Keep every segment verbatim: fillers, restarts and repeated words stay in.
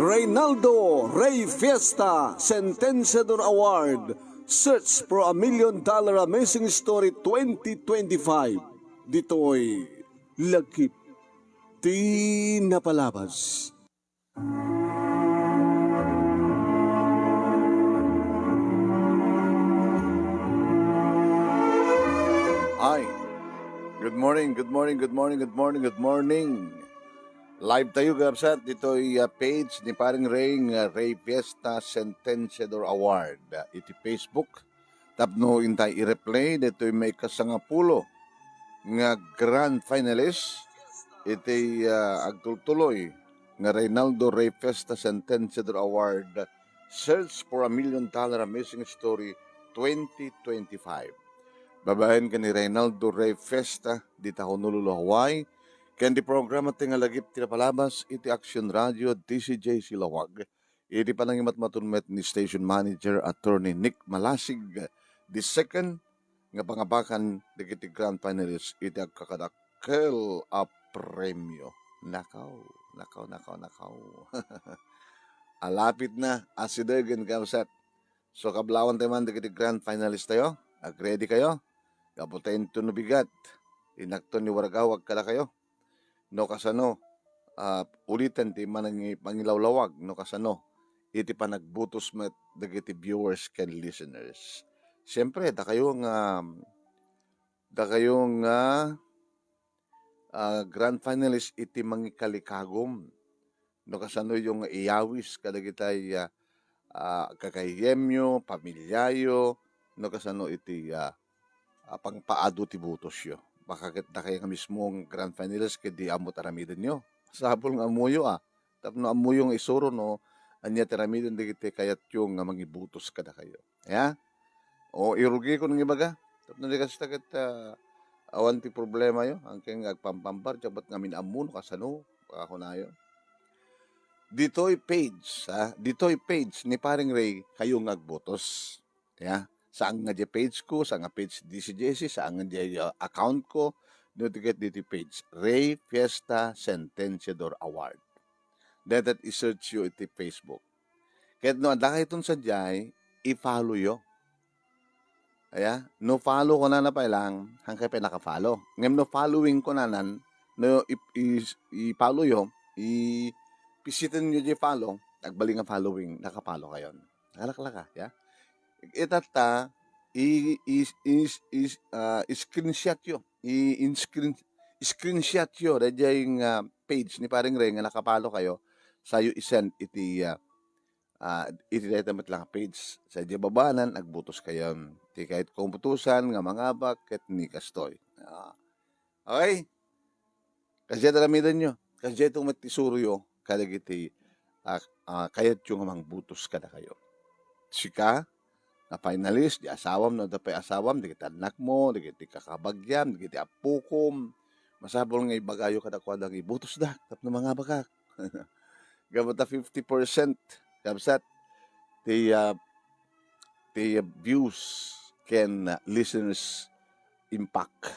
Reynaldo Rey Fiesta Sentenciador Award, Search for a Million Dollar Amazing Story twenty twenty-five. Ditoy Lagip ti Napalabas. Hi. Good morning, good morning, good morning, good morning, good morning. Live tayo, kabsat, ditoy, ah, page ni Paring Ray nga Ray Fiesta Sentenciador Award, ah, iti Facebook. Tapno intay i-replay ditoy maikasangapulo nga grand finalist iti, ah, agtultuloy nga Reynaldo Rey Fiesta Sentenciador Award, Search for a Million Dollar Amazing Story twenty twenty-five. Babaen ken ni Reynaldo Rey Fiesta, dita Honolulu, Hawaii, ken di programa ti nga Lagip ti Napalabas iti Action Radio, D C J C Lawag. Iti panangimatmaton met ni Station Manager Attorney Nick Malasig the second nga pangabakan dagiti grand finalists iti agkakadakkel a premio. Nakaw, nakaw, nakaw, nakaw. Alapit na, asidegen, kabsat. So, kablawan tayo man dagiti grand finalist tayo. Agredy kayo? Gapu ta inton no bigat, inakton ni waragawag kadakayo. No kasano, ah, ulitan ti manangi-, mangilawlawag, no kasano, iti panagbutos met dagiti viewers ken listeners. Siyempre, dakayo nga, dakayo nga, ah, grand finalist iti mangikalikagum. No kasanoyo nga iyawis kadagitay, ah, ah, kakayyemyo, pamiliayo, no kasano iti, ah, ah, pangpaadu ti butosyo. Baka ket dakayo nga mismo nga grand finalist ket di ammo ti aramidenyo. Sapul nga ammoyo, ah. Tapno ammoyo nga isuro no ania ti aramiden dagiti kayatyo nga mangibutos kadakayo. Ya? O, irugikon nga ibaga. Tapno di kasta ket, ah, awan ti problemayo. Angken nga agpampambar, jabat ngamin ammo no kasano, baka kunayo. Ditoy page, ha? Ditoy page ni Paring Ray, kayo nga agbutos. Ya? Saan nga di page ko, saan nga page D C J C, saan nga di, ah, account ko, no ti ket ditoy page. Ray Fiesta Sentenciador Award. Dayta i-search yo iti Facebook. Ket no adda kayton sadiay, i-follow yo. Aya, no follow kunana pay lang, hankay pay naka-follow. Ngem no following kunanan, no i-, i-, i-follow yo, i-, pisiten yo di follow, agbali nga following, naka-follow kayon. Nakalaklaka, ya. Itatta, i-, i-, i-, i-, ah, i-screenshot yo, i-, in-screen-, screenshot yo, daydiay nga page ni Paring Ray nga naka-follow kayo, sayo i-send iti, ah, ah, iti dayta met lang a page. Sa idiay babaanan, agbutos kayon. Ti kayat kong butosan nga mangabak ket ni kastoy. Ah. Okay? Kasdiay ti aramidenyo. Kasdiay ti met ti isuroyo kadagiti, ah, ah, kayatyo nga mangbutos kadakayo. Sika, nga finalist, di asawam, no adda pay asawam, dagiti annakmo, dagiti kakabagiam, dagiti appokom, masapul nga ibagayo kadakuada nga ibutosda tapno mangabakak. Gapu ta fifty percent, kabsat, ti, ah, ti views ken, ah, listeners impact.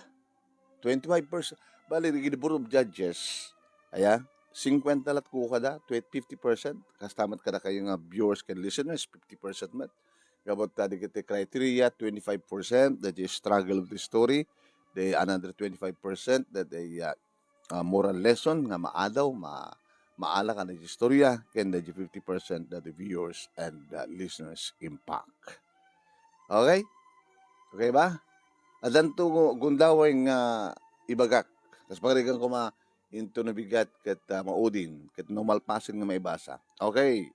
Twenty-five percent. Bali, dagiti board of judges, aya, singkwenta lat kukada, twe-, fifty percent. Kasta met kadakayo nga viewers ken listeners, fifty percent met. Gapu ta dagiti criteria, twenty-five percent, that is struggle of the story. The another twenty-five percent, that is, ah, ah, moral lesson nga maadaw, ma-, maala kadagiti istorya, ken dagiti fifty percent that the viewers and, ah, listeners impact. Okay? Okay ba? Addanto gu-, gundaway nga ibagak. Kas pagarigan koma, into no bigat ket, ah, maudin, ket no malpasen nga maibasa. Okay.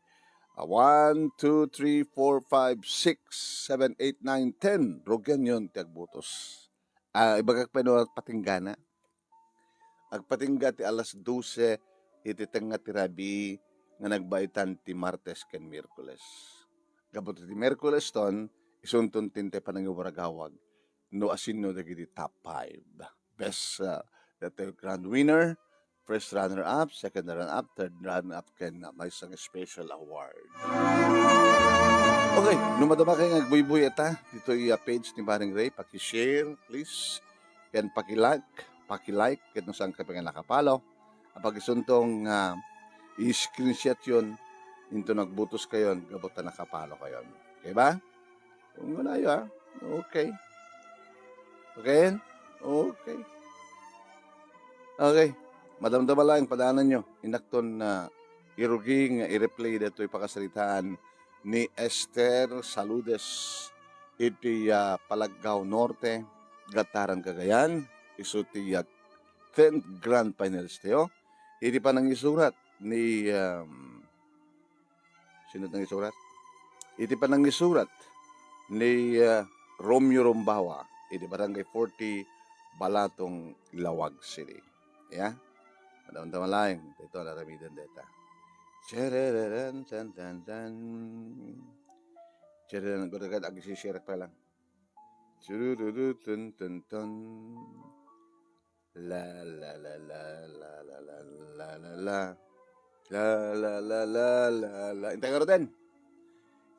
Ah, one, two, three, four, five, six, seven, eight, nine, ten. Rugianyon ti agbutos. Ah, ibagak pay no patinggana. Agpatingga ti alas dose iti tengnga ti rabii nga nagbaetan ti Martes ken Miyerkules. Gapu ti Miyerkuleston, isunton ti intay panangiwaragawag no asinno dagiti top five. Best, uh, the grand winner, first runner-up, second runner-up, third runner-up, ken, uh, maysa nga special award. Okay, no madama kayo nga agbuybuy ita, ditoy, uh, page ni Paring Ray, paki-share, please. Ken paki-like, paki-like, ket no saan ka pa nga naka-follow, Apag isunto nga i-screenshot yon, into nagbutos kayon, gapu ta nakapalo kayon. Okay ba? Kung wala yo, ah. Okay. Okay? Okay. Okay. Madamdama laeng, padanan nyo. Inakton na irugi nga i-replay datoy pakasaritaan ni Esther Saludes iti, ah, Palaggao Norte, Gattaran, Cagayan, isu ti, ah, tenth grand finalist tayo. Iti panangisurat ni, um, sino ti nangisurat? Iti panangisurat ni, ah, Romeo Rombawa, iti Barangay forty, Balatong, Laoag City. Ya? Madamdama laeng, daytoy a aramiden dayta. Charararan, tan, tan, tan. Charararan, agkakadkad, agsishare pa lang. Churururu, tun, tun, tun. La, la, la, la. La, la, la, la, la. Intay ngaruden.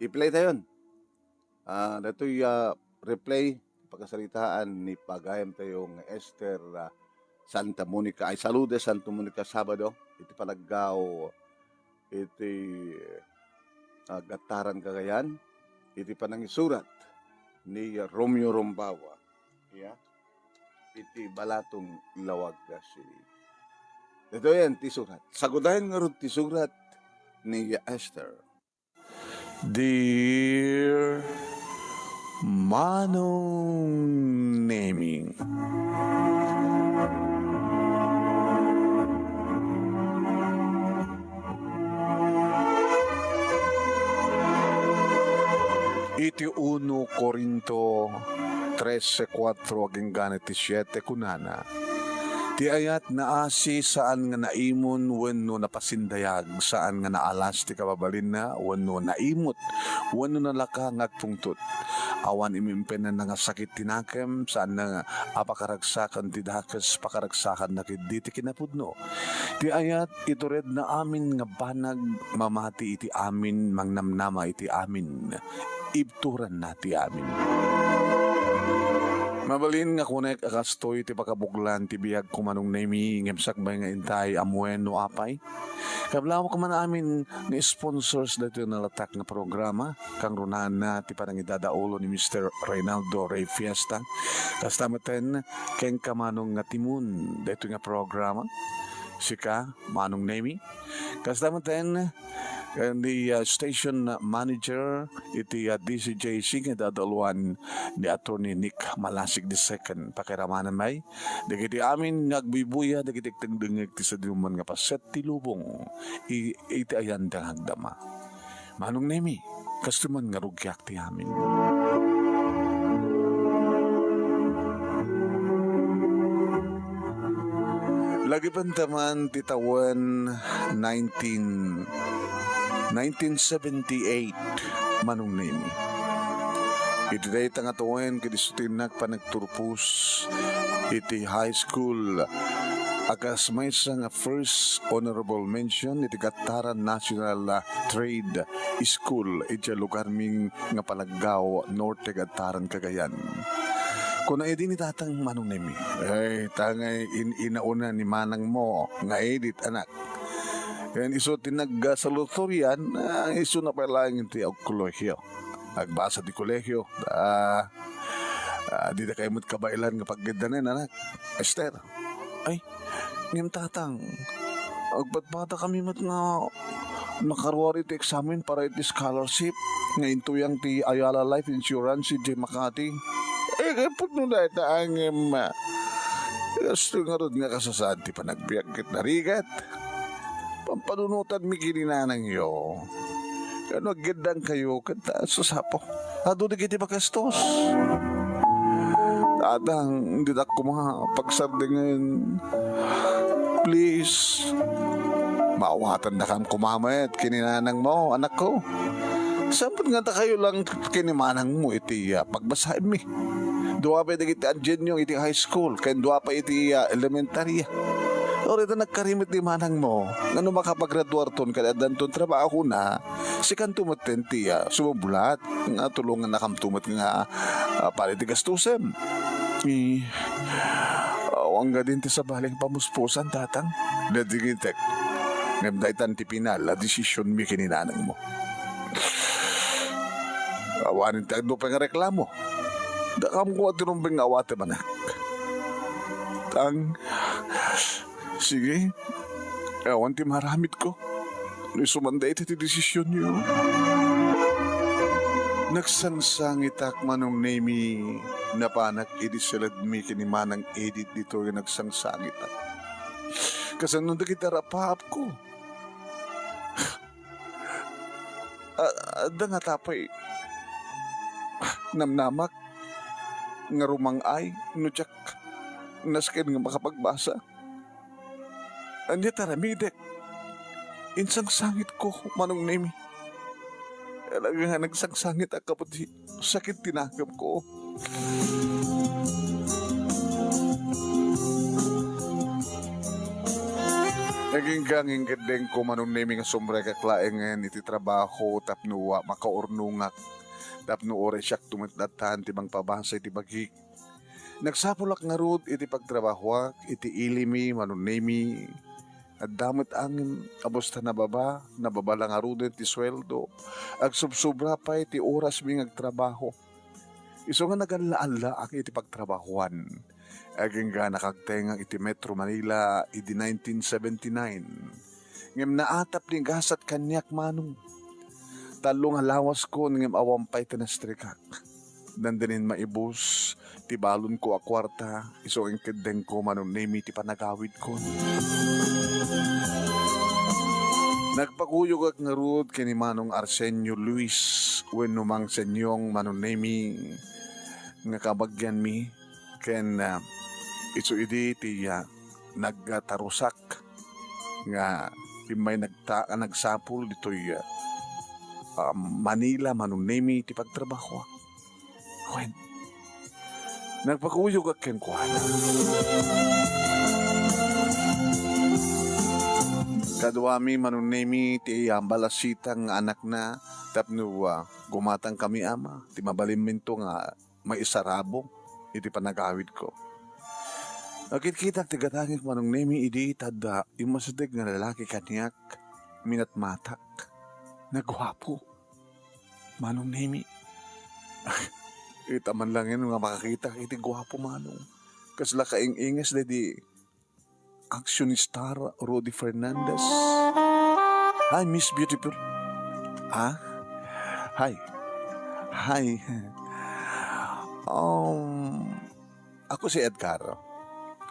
I-play tayon. Ah, datoy, ah, replay, pakasaritaan ni pagayam tayo nga Esther, ah, Santa Monica, ay, Saludes, Santa Monica, Sabado, iti Palaggao, iti, ah, Gattaran, Cagayan, iti panangisurat ni Romeo Rombawa, ya, iti Balatong, Laoag City. Daytoyen ti surat. Sagudayen ngarud ti surat ni Esther. Dear Manong Nemi, iti uno Corinto trese kuatro agingga iti siete kunana, ti ayat naasi saan nga naimon wenno napasindayag, saan nga naalas ti kababalinna wenno naimot wenno nalaka nga agpungtot. Awan imimpenanna nga sakit ti nakem, saanna a pakaragsakan ti dakes, pakaragsakanna ketdi ti kinapudno. Ti ayat, ituredna amin nga banag, mamati iti amin, mangnamnama iti amin. Ibturanna ti amin. Mabalin nga kunek a kastoy ti pakabuklan ti biagko, Manong Nemi, ngem sakbay nga intay ammoen no apay. Kablawak man amin nga sponsors daytoy nalatak nga programa, kangrunaanna ti panangidadaulo ni Mister Reynaldo Rey Fiesta. Kasta metten kenka, Manong, nga Timon daytoy nga programa. Sika, Manong Nemi. Kasta metten, eh, ni, ah, station manager iti, ah, D C J C nga idadauloan ni Attorney Nick Malasig the second. Pakiramanen may dagiti amin nga agbuybuya dagiti agdengdengngeg ti sadinoman nga paset ti lubong i-, iti ayanda nga agdama. Manong Nemi, kastoy man nga rugiak ti amin. Lagipenta man ti tawen nineteen, nineteen seventy-eight, Manong Nemi. Iti dayta nga tawen, ket isu ti innak panagturpos iti high school a kas maysa nga first honorable mention iti Gattaran National, ah, Trade School idiay lugarmi nga Palaggao Norte, Gattaran, Cagayan. Kuna idi ni tatang, Manong Nemi, "Ay, tangay in-, inauna ni manangmo nga edit, anak." Ken isu ti nagsaludtorian, ah, isuna pay laeng iti agkolehiyo. Agbasa ti kolehiyo, ah, ah, dida kayat met kabaelan nga pagkiddanen, anak. Esther. Ay, ngem tatang, agpadpadakami met nga makaruar iti eksamen para iti scholarship nga intuyang ti Ayala Life Insurance idiay Makati. Eh, kay pudno dayta, ngem, ah, kastoy ngarud nga kasasaad ti panagbiag ket narigat. Pampanunotanmi ken ni nanangyo. Ket no aggeddangkayo, ket, ah, susapo. Adu dagiti makastos. Tatang, ditak koma pagsardingen. Please. Maawatandakam koma met ken ni nanangmo, anakko. Saan met nga dakayo lang ken ni manangmo iti, ah, pagbasaenmi? Dua pay dagiti addanyo iti high school, ken dua pay iti, ah, elementarya. Uray ta nagkari met ni manangmo nga no makapagraduarton ket addanton trabahona, sikanto metten ti, ah, sumublat nga tulongannakamto met nga, ah, para iti gastusem. Eh, ah, Unggadin ti sabali nga pamuspusan, Tatang. Nadingitek. Ngem daytan ti pinal a desisionmi ken ni nanangmo. Awanen ti adu pay nga reklamo. Dakam ko a ti rumbeng nga awatem, anak. Tang, sige. Awan ti maaramidko no isu man dayta ti desisionyo. Nagsangsangitak, Manong Nemi. Napanak idi siledmi ken ni Manang Edith ditoy nga nagsangsangitak. Kasano dagiti arapaapko? A-, adda ngata pay namnamak nga rumang-ay no diak nasken nga makapagbasa. Ania ti aramidek? Insangsangitko, Manong Nemi. Talaga nga nagsangsangitak a pud ti sakit ti nakemko. Agingga nga inkeddengko, Manong Nemi, nga sumrekak laengen iti trabaho tapno, ah, makaurnongak, tapno uray siakto met latta ti mangpabasa iti bagik. Nagsapulak ngarud iti pagtrabahoak iti ilimi, Manong Nemi. Adda met angin a busta nababa, nababa la ngaruden ti sueldo. Agsubsobra pay ti orasmi nga agtrabaho. Isu nga nagalla-allaak iti pagtrabahoan. Agingga nakagtengak iti Metro Manila idi nineteen seventy-nine. Ngem naatap ni gasat kaniak, Manong. Tallo nga lawaskon ngem awan pay ti nastrikak. Dandinin maibus ti balonko a kuarta, isu nga inkeddengko, Manong Nemi, ti panagawidko. Nagpakuyogak ngarud ken ni Manong Arsenio Luis wenno Mang Senyong, Manong Nemi, nga kabagianmi, ken, ah, isu idi ti, ah, nagtarusak nga immay nagta-, nagsapul ditoy, ah, Manila, Manong Nemi, ti pagtrabahoak. Wen, nagpakuyogak kenkuana. Kaduami, Manong Nemi, ti, ah, balasitang nga anakna tapno, ah, gumatangkami, Ama, ti mabalinminto nga maisarabo iti panagawidko. Nakitkitak ti gatangek, Manong Nemi, idi ta adda immasideg nga lalaki kaniak, minatmatak. Naguapo, Manong Nemi. Ita man lang nga makakitak iti guapo, Manong. Kasla kaing-inges daydi action star Rudy Fernandez. Hi, Miss Beautiful. Ah? Hi. Hi. Um, ako si Edgar.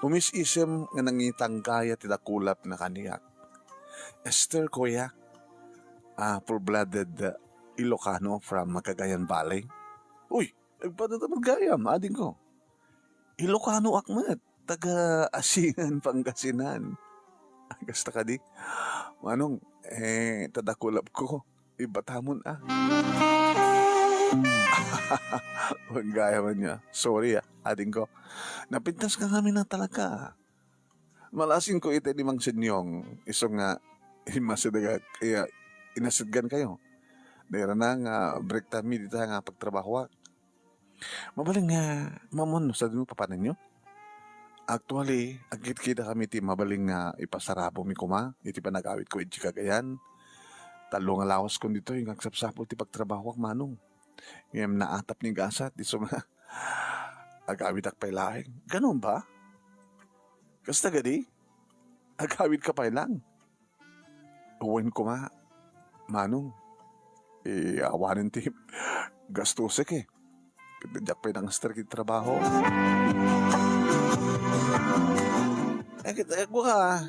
Umis-isem nga nangitanggaya ti dakulap na kaniak. Esther, kuya. Ah, full-blooded, uh, Ilocano from Cagayan Valley. Uy, nagpadadaman gayam, ading ko. Ilocanoak met, taga Asingan, Pangasinan. Kasta kadi? Manong, eh, ta dakulapko. Ibatamon, ah. Wen gayam ania. Sorry, ah, ading ko. Napintas ka ngamin na talaga. Malasingko iti ni Mang Senyong, isu nga immasidegak, iya, inasidgan kayo. Dayra na nga break time mi dita nga pagtrabahoak. Mabalin nga, mamon, no, sadino papanenyo? Actually, agkitkita kami ti mabalin nga ipasarabo mi koma iti panagawidko iti Cagayan. Tallo nga lawaskon ditoy nga agsapsapul ti pagtrabahoak, Manong. Ngem naatap ni gasat, isu nga agawidak pay laeng. Ganun ba? Kasta gadi? Agawid ka pay lang. Wen koma, Manong, eh, awanen ti gastosek, eh. Ket diak pay nang-strike iti trabaho. Eh, ket, eh, kua,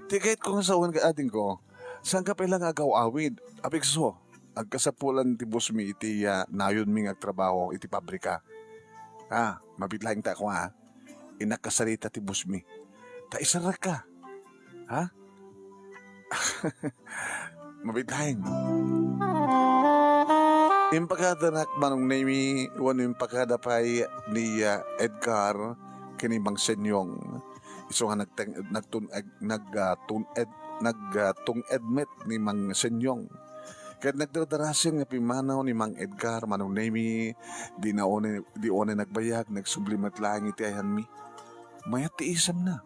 ti gayet ko nga sawen ka ading ko, saan ka pay lang agaw-awid? Apikso, agkasapulan ti boss mi iti, ah, nayon mi nga agtrabaho iti pabrika. Ah, mabit laeng ta kua, ah. Inakasarita ti boss mi. Ta isarrekka. Ha? Mabit laeng. Impakadanak, Manong Nemi, wenno impakada pay ni, ah, Edgar ken ni Mang Senyong. Isu nga nagteng-, nagtun-, eg-, nag, ah, tun-, ed-, nag, ah, tung-ed met ni Mang Senyong. Ket nagdardarasen nga pimmanaw ni Mang Edgar, Manong Nemi, di na unay, di unay nagbayag, nagsubli met laeng iti ayanmi. Mayat ti isemna.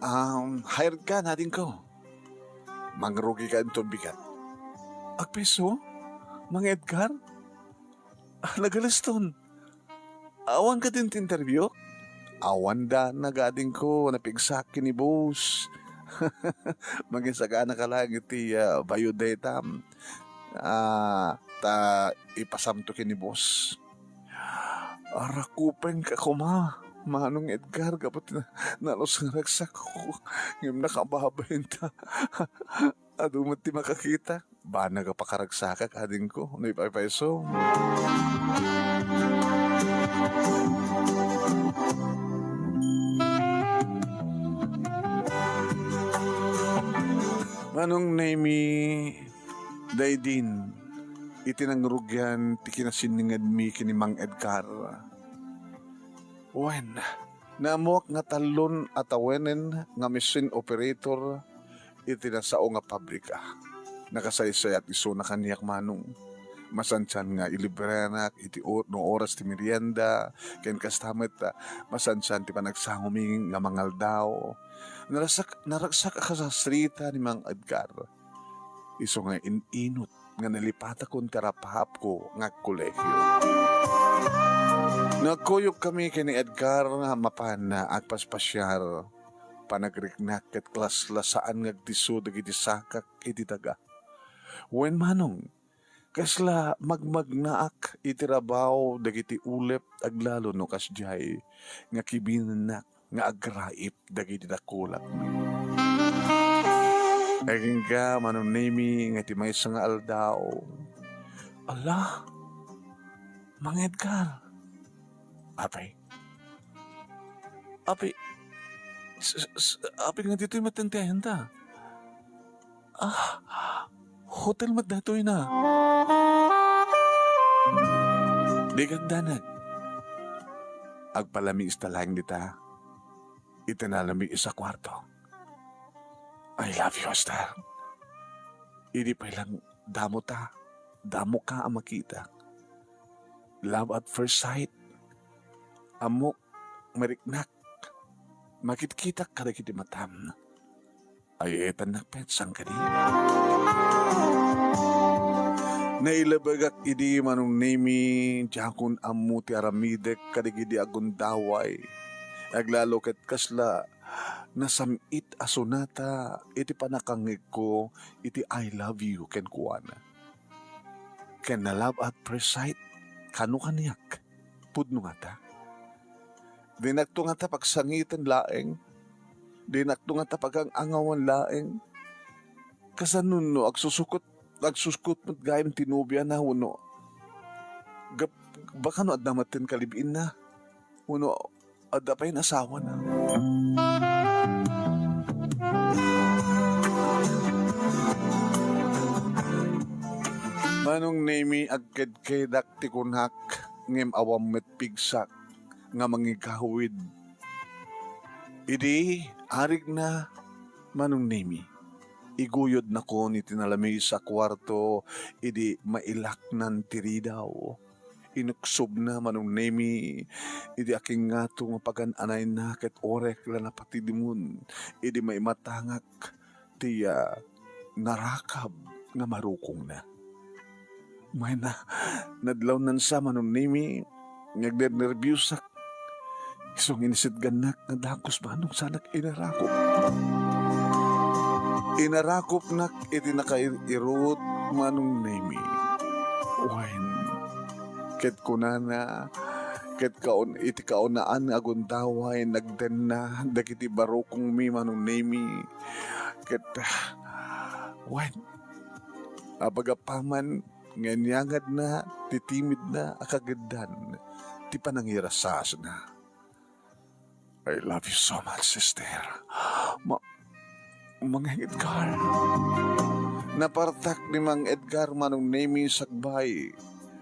Um, hired ka, adingko. Mangrugika inton bigat. Agpayso? Mang Edgar? Ah, nagaliston. Awan kadin ti interview? Awan da, adingko, napigsak ken ni boss. Mangisagana ka laeng iti, ah, biodata. Ah, ta ipasamto ken ni boss. Arakupeng ka koma, Manong Edgar, gapu ti na-, nalus nga ragsakko. Ngem nakababain ta. Adu met ti makakita. Banag a pakaragsakak, adingko, no ipaypayso. Manong Nemi, daydin, iti nangrugian ti kinasinningedmi ken ni Mang Edgar. Wen, naammoak nga tallon a tawenen nga machine operator iti nasao nga pabrika. Nakasaysayat isuna kaniak, Manong. Masansan nga ilibranak iti or-, no oras ti merienda, ken kasta met, ah, masansan ti panagsangomi nga mangaldaw. Naragsak, naragsak a kasastrita ni Mang Edgar. Isu nga in-inut nga nalipatakon ti arap-apko nga agkolehio. Nagkuyogkami ken ni Edgar nga mapan agpaspasiar. Panagriknak ket kasla saan nga agdisso dagiti sakak iti daga. Wen, Manong, kasla magmagnaak iti rabaw dagiti ulep aglalo no kasdiay nga kibinennak nga agraip dagiti dakulakmi. Agingga, Manong Nemi, nga iti maysa nga aldaw. Ala, Mang Edgar. Apay? Apay, s-, s-, apay nga ditoy met ti ayanta? Ah, hotel met daytoy na. Dika agdanag. Agpalamiis ta laeng dita. Iti nalamiis a kuarto. I love you, Esther. Idi pay lang damo ta, damo ka a makita. Love at first sight. Ammok, mariknak. Makitkitak kadagiti matam. Ay, etannak pet, saan kadi? Nailabagak idi, Manong Nemi, diakon ammo ti aramidek kadagidi agundaway. Aglalo ket kasla nasam-it a sonata iti pannakangngegko iti I love you kenkuana. Ken na love at first sight, kano kaniak? Pudno ngata. Dinakto ngata pagsangiten laeng. Dinakto ngata pagang-angawan laeng. Kasano no agsusukot, agsusukot met gayam ti nobiana wenno gap-, baka no adda met ti kalibiinna wenno adda pay asawana. Manong Nemi, agkedkedak ti kunak, ngem awan met pigsak nga mangigawid. Idi arigna, Manong Nemi, iguyodnakon iti nalamiis a kuarto idi mailaknan ti ridaw. Inuksobna, Manong Nemi, idi akingngato nga pagan-anayna ket orek la napatidimon idi maimatangak ti, ah, narakab nga marukongna. Mayna, nadlawnan sa, Manong Nemi, nga agnernerbiosak. Isu nga inisitgannak nga dakes, Manong, sanak inarakop. Inarakopnak iti nakair-irut, Manong Nemi. Wen, ket kunana, ket kaun-, iti kaunaan nga agundaway, nagdenna dagiti barukongmi, Manong Nemi. Ket, wen, apagapaman nga iniangadna ti timidna a kageddan ti panangirasasna. I love you so much, sister. Ma-, Mang Edgar. Napartak ni Mang Edgar, Manong Nemi, sakbay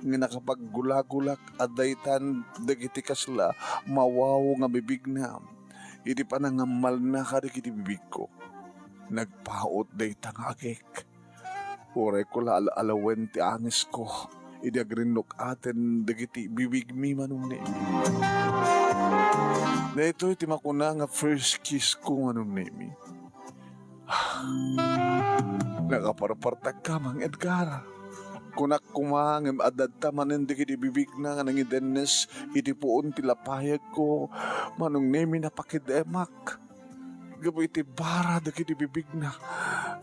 nga nakapaggulagulak a daytan dagiti kasla mawaw nga bibigna iti panangammalna kadagiti bibigko. Nagpaut dayta nga agek. Uray ko la ala-alawen ti angesko idi agrinnuk-aten dagiti bibigmi, Manong Nemi. Daytoy ti makuna nga first kiss ko, Manong Nemi. Nakaparpartakka, Mang Edgar. Kunak koma ngem adda manen dagiti bibigna nga nangidennes iti puon ti lapayagko, Manong Nemi, napakidemak. Gapu iti bara dagiti bibigna,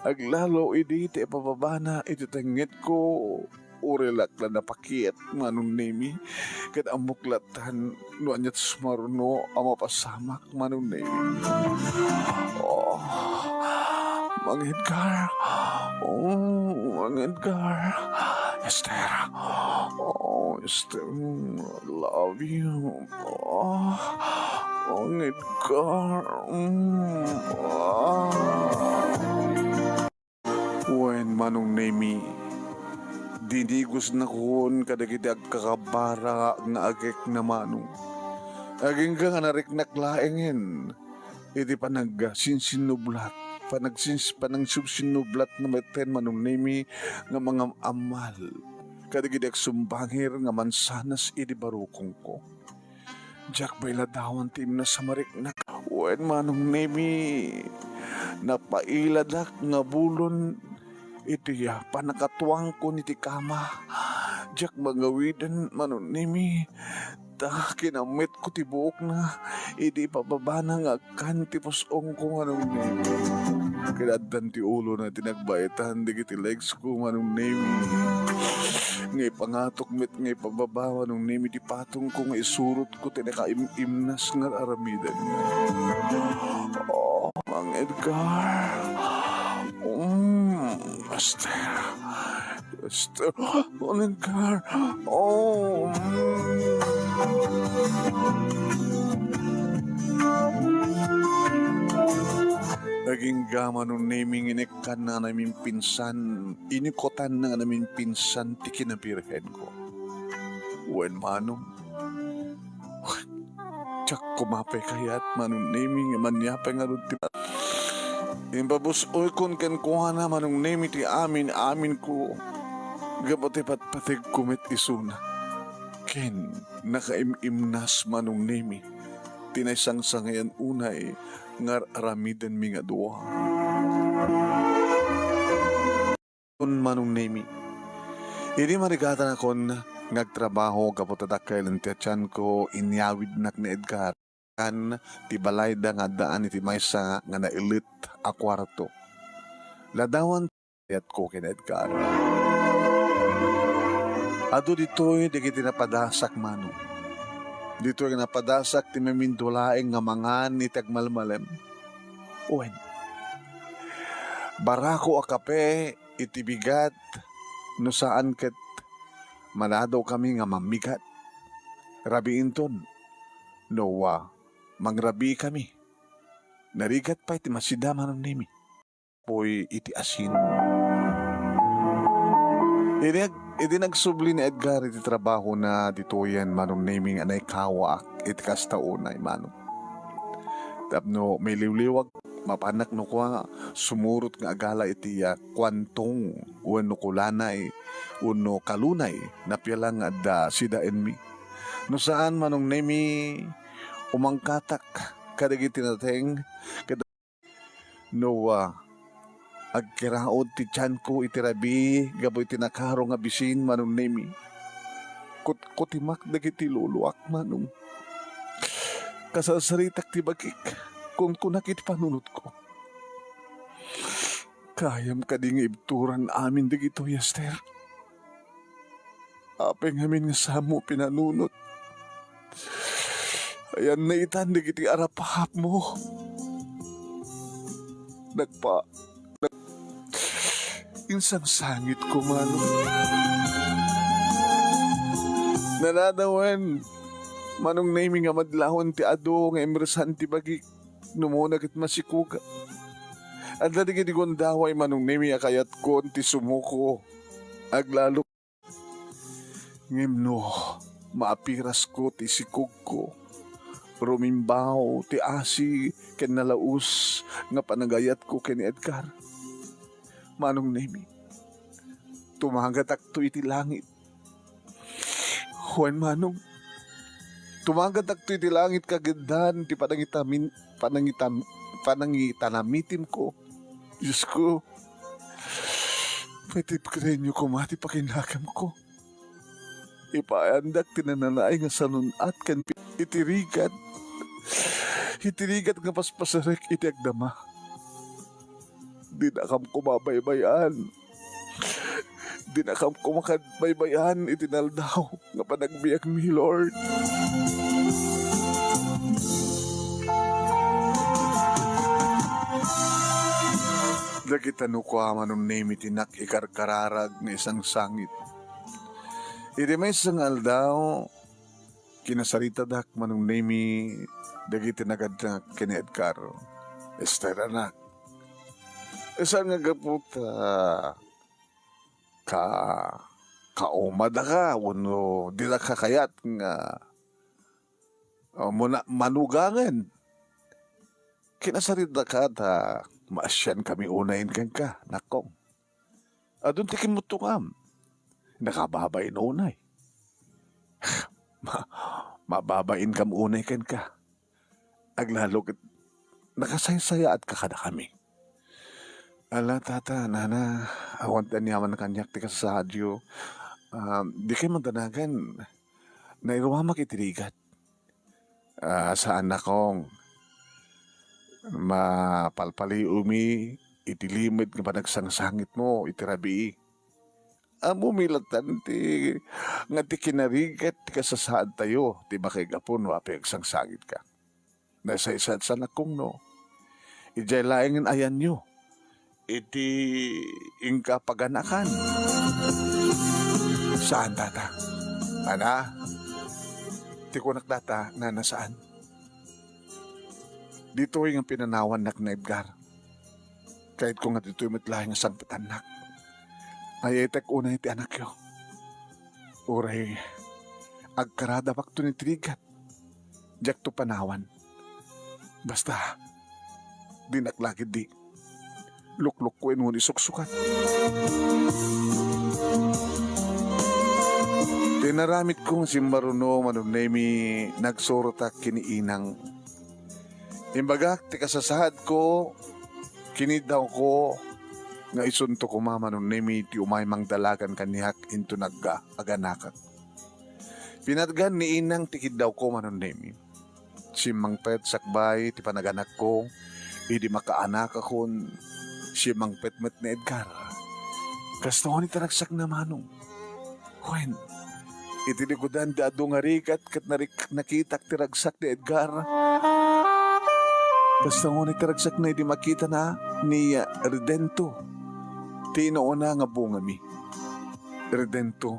aglalo idi ti ipababana iti tengngedko, uray la napakiet, Manong Nemi, ket ammok lattan no ania ti sumaruno a mapasamak, Manong Nemi. Oh, Mang Edgar. Oh, Mang Edgar. Esther. Oh, Esther. Love you. Ah, Mang Edgar. Mm, ah. Wen, Manong Nemi, dinigusnakon kadagiti agkakabara nga agekna, Manong. Agingga nga nariknak laengen iti panagsinsinnublat, panagsins-, panangsubsinnublat na metten, Manong Nemi, nga mangam-ammal kadagiti agsumbangir nga mansanas idi barukongko. Diak pay ladawan ti imnas a mariknak. Wen, Manong Nemi, napailadak nga bulon iti, ah, pannakatuangko iti kama. Diak mangawiden, Manong Nemi, ta kinammetko ti buokna idi ipababana nga agkan ti pus-ongko, Manong Nemi. Ket addan ti ulona ti nagbaetan dagiti legs ko, Manong Nemi. Nga ipangatok met nga ipababa, Manong Nemi, ti patongko nga isurotko ti nakaim-imnas nga ar-aramiden. Oh, Mang Edgar. Mm, Esther. Esther. Mang Edgar. Oh. Mm. Nagingga, Manong Nemi, nga inikkanna nga namimpinsan, inikutanna nga namimpinsan ti kinabirhenko. Wen, Manong, diak koma pay kayat, Manong Nemi, nga mania pay ngarud ti impabus-oykon kenkuana, Manong Nemi, ti amin-aminko gapu ti patpategko met isuna. Ken nakaim-imnas, Manong Nemi, ti naisangsangayan unay nga ar-aramidenmi nga dua. Manong Nemi, idi marigatanakon nga agtrabaho gapu ta dakkel ti atianko, inyawidnak ni Edgar kan ti balayda nga addaan iti maysa nga naillet a kuarto. Ladawan ti kayatko ken Edgar. Adu ditoy dagiti napadasak, Manong. Ditoy nga napadasak ti mamindulaeng nga mangan iti agmalmalem. Wen, barako a kape iti bigat, no saan ket maladawkami nga mammigat. Rabiinton, no, ah, mangrabiikami. Narigat pay ti masida, Manong Nemi. Puy iti asin. Idi ag-, idi nagsubli ni Edgar iti trabahona ditoyen, Manong Nemi, nga naikawaak iti kasta unay, Manong. Tapno mailiwliwag, mapanak no kua, sumurot nga agala iti, ah, kuantong wenno kulanay wenno kalunay, napia la nga adda sidaenmi. No saan, Manong Nemi, umangkatak kadagiti nateng ket no, ah, agkiraud ti tianko iti rabii gapu iti nakaro nga bisin, Manong Nemi. Kutkutimak dagiti luluak, Manong. Kasarsaritak ti bagik, kunkunak iti panunotko. Kayam kadi nga ibturan amin dagitoy, Esther? Apay ngamin nga saanmo pinanunot? Ayanna itan dagiti arapahapmo. Nagpa-, nag-, insangsangitko, Manong. Nanadawen, Manong Nemi, nga madlahon ti adu nga imresan ti bagik. Numona ket masikuga. Adda dagiti gundaway, Manong Nemi, a kayatkon ti sumuko. Aglalo. Ngem no maapirasko ti sikugko, rumimbaw ti asi ken nalaus nga panagayatko ken ni Edgar. Manong Nemi, tumagatakto iti langit. Wen, Manong, Tumaganakto iti langit, kagiddan ti panangitamin-, panangitam-, panangitanamitimko. Diosko, paitibkerenyo koma ti pakinakamko. Ipaayandak ti nananaay nga sanun-at ken pi-, iti rigat, iti rigat nga paspasarek iti agdama. Dinakam koma baybay-an. Dinakam koma kad baybay-an iti naldaw nga panagbiagmi, Lord. Dagita no kua, Manong Nemi, ti nakikarkararag nga isangsangit. Iti maysa nga aldaw, kinasaritadak, Manong Nemi, dagiti nagadnak ken ni Edgar. Ester, anak. Saan nga gapu ta ka-, kaumadaka wenno didaka kayat nga, ah, muna-, manugangen? Kinasaritaka ta maasiankami unayen kenka, nakong. Adun ti kimmutongam. Nakababain unay. Ma-, mababainkam unay kenka. Aglalo ket nakasaysayaat ka kadakami. Ala, tata, nana, awan ti aniaman kaniak ti kasasaadyo. Ah, dikay madanagan. Nairuamak iti rigat. Ah, saan, nakong. Mapalpaliwmi iti limed nga panagsangsangitmo iti rabii. Ammomi latta ti, nga ti kinarigat ti kasasaadtayo ti makaigapu no apay agsangsangitka. Nasaysayat sa nakong no. Idiay laengen ayanyo iti inka paganakan. Saan, tata? Ana? Ti kunak, tata, nana, saan? Ditoy nga pinanawannak ni Edgar. Kayatko nga ditoy met laeng nga sangpetannak. Ayaytek unay ti anakyo. Uray agkarada bakto ni ti rigat. Diakto panawan. Basta, dinak la ketdi luklukkoen wenno isuksukat. Ti inaramidko nga simmaruno, Manong Nemi, nagsurotak ken ni inang. Imbagak ti kasasaadko ken ni dawko nga isunto koma, Manong Nemi, ti umay mangdalagan kaniak inton agga-, aganakak. Pinatgan ni inang ti kiddawko, Manong Nemi. Simmangpet sakbay ti panaganakko idi makaanakakon, simmangpet met ni Edgar. Kasta unay ti ragsakna, Manong. Wen, iti likudan ti adu nga rigat ket narik-, nakitak ti ragsak ni Edgar. Kasta unay ti ragsakna idi makitana ni Redento ti inauna nga bungami. Redento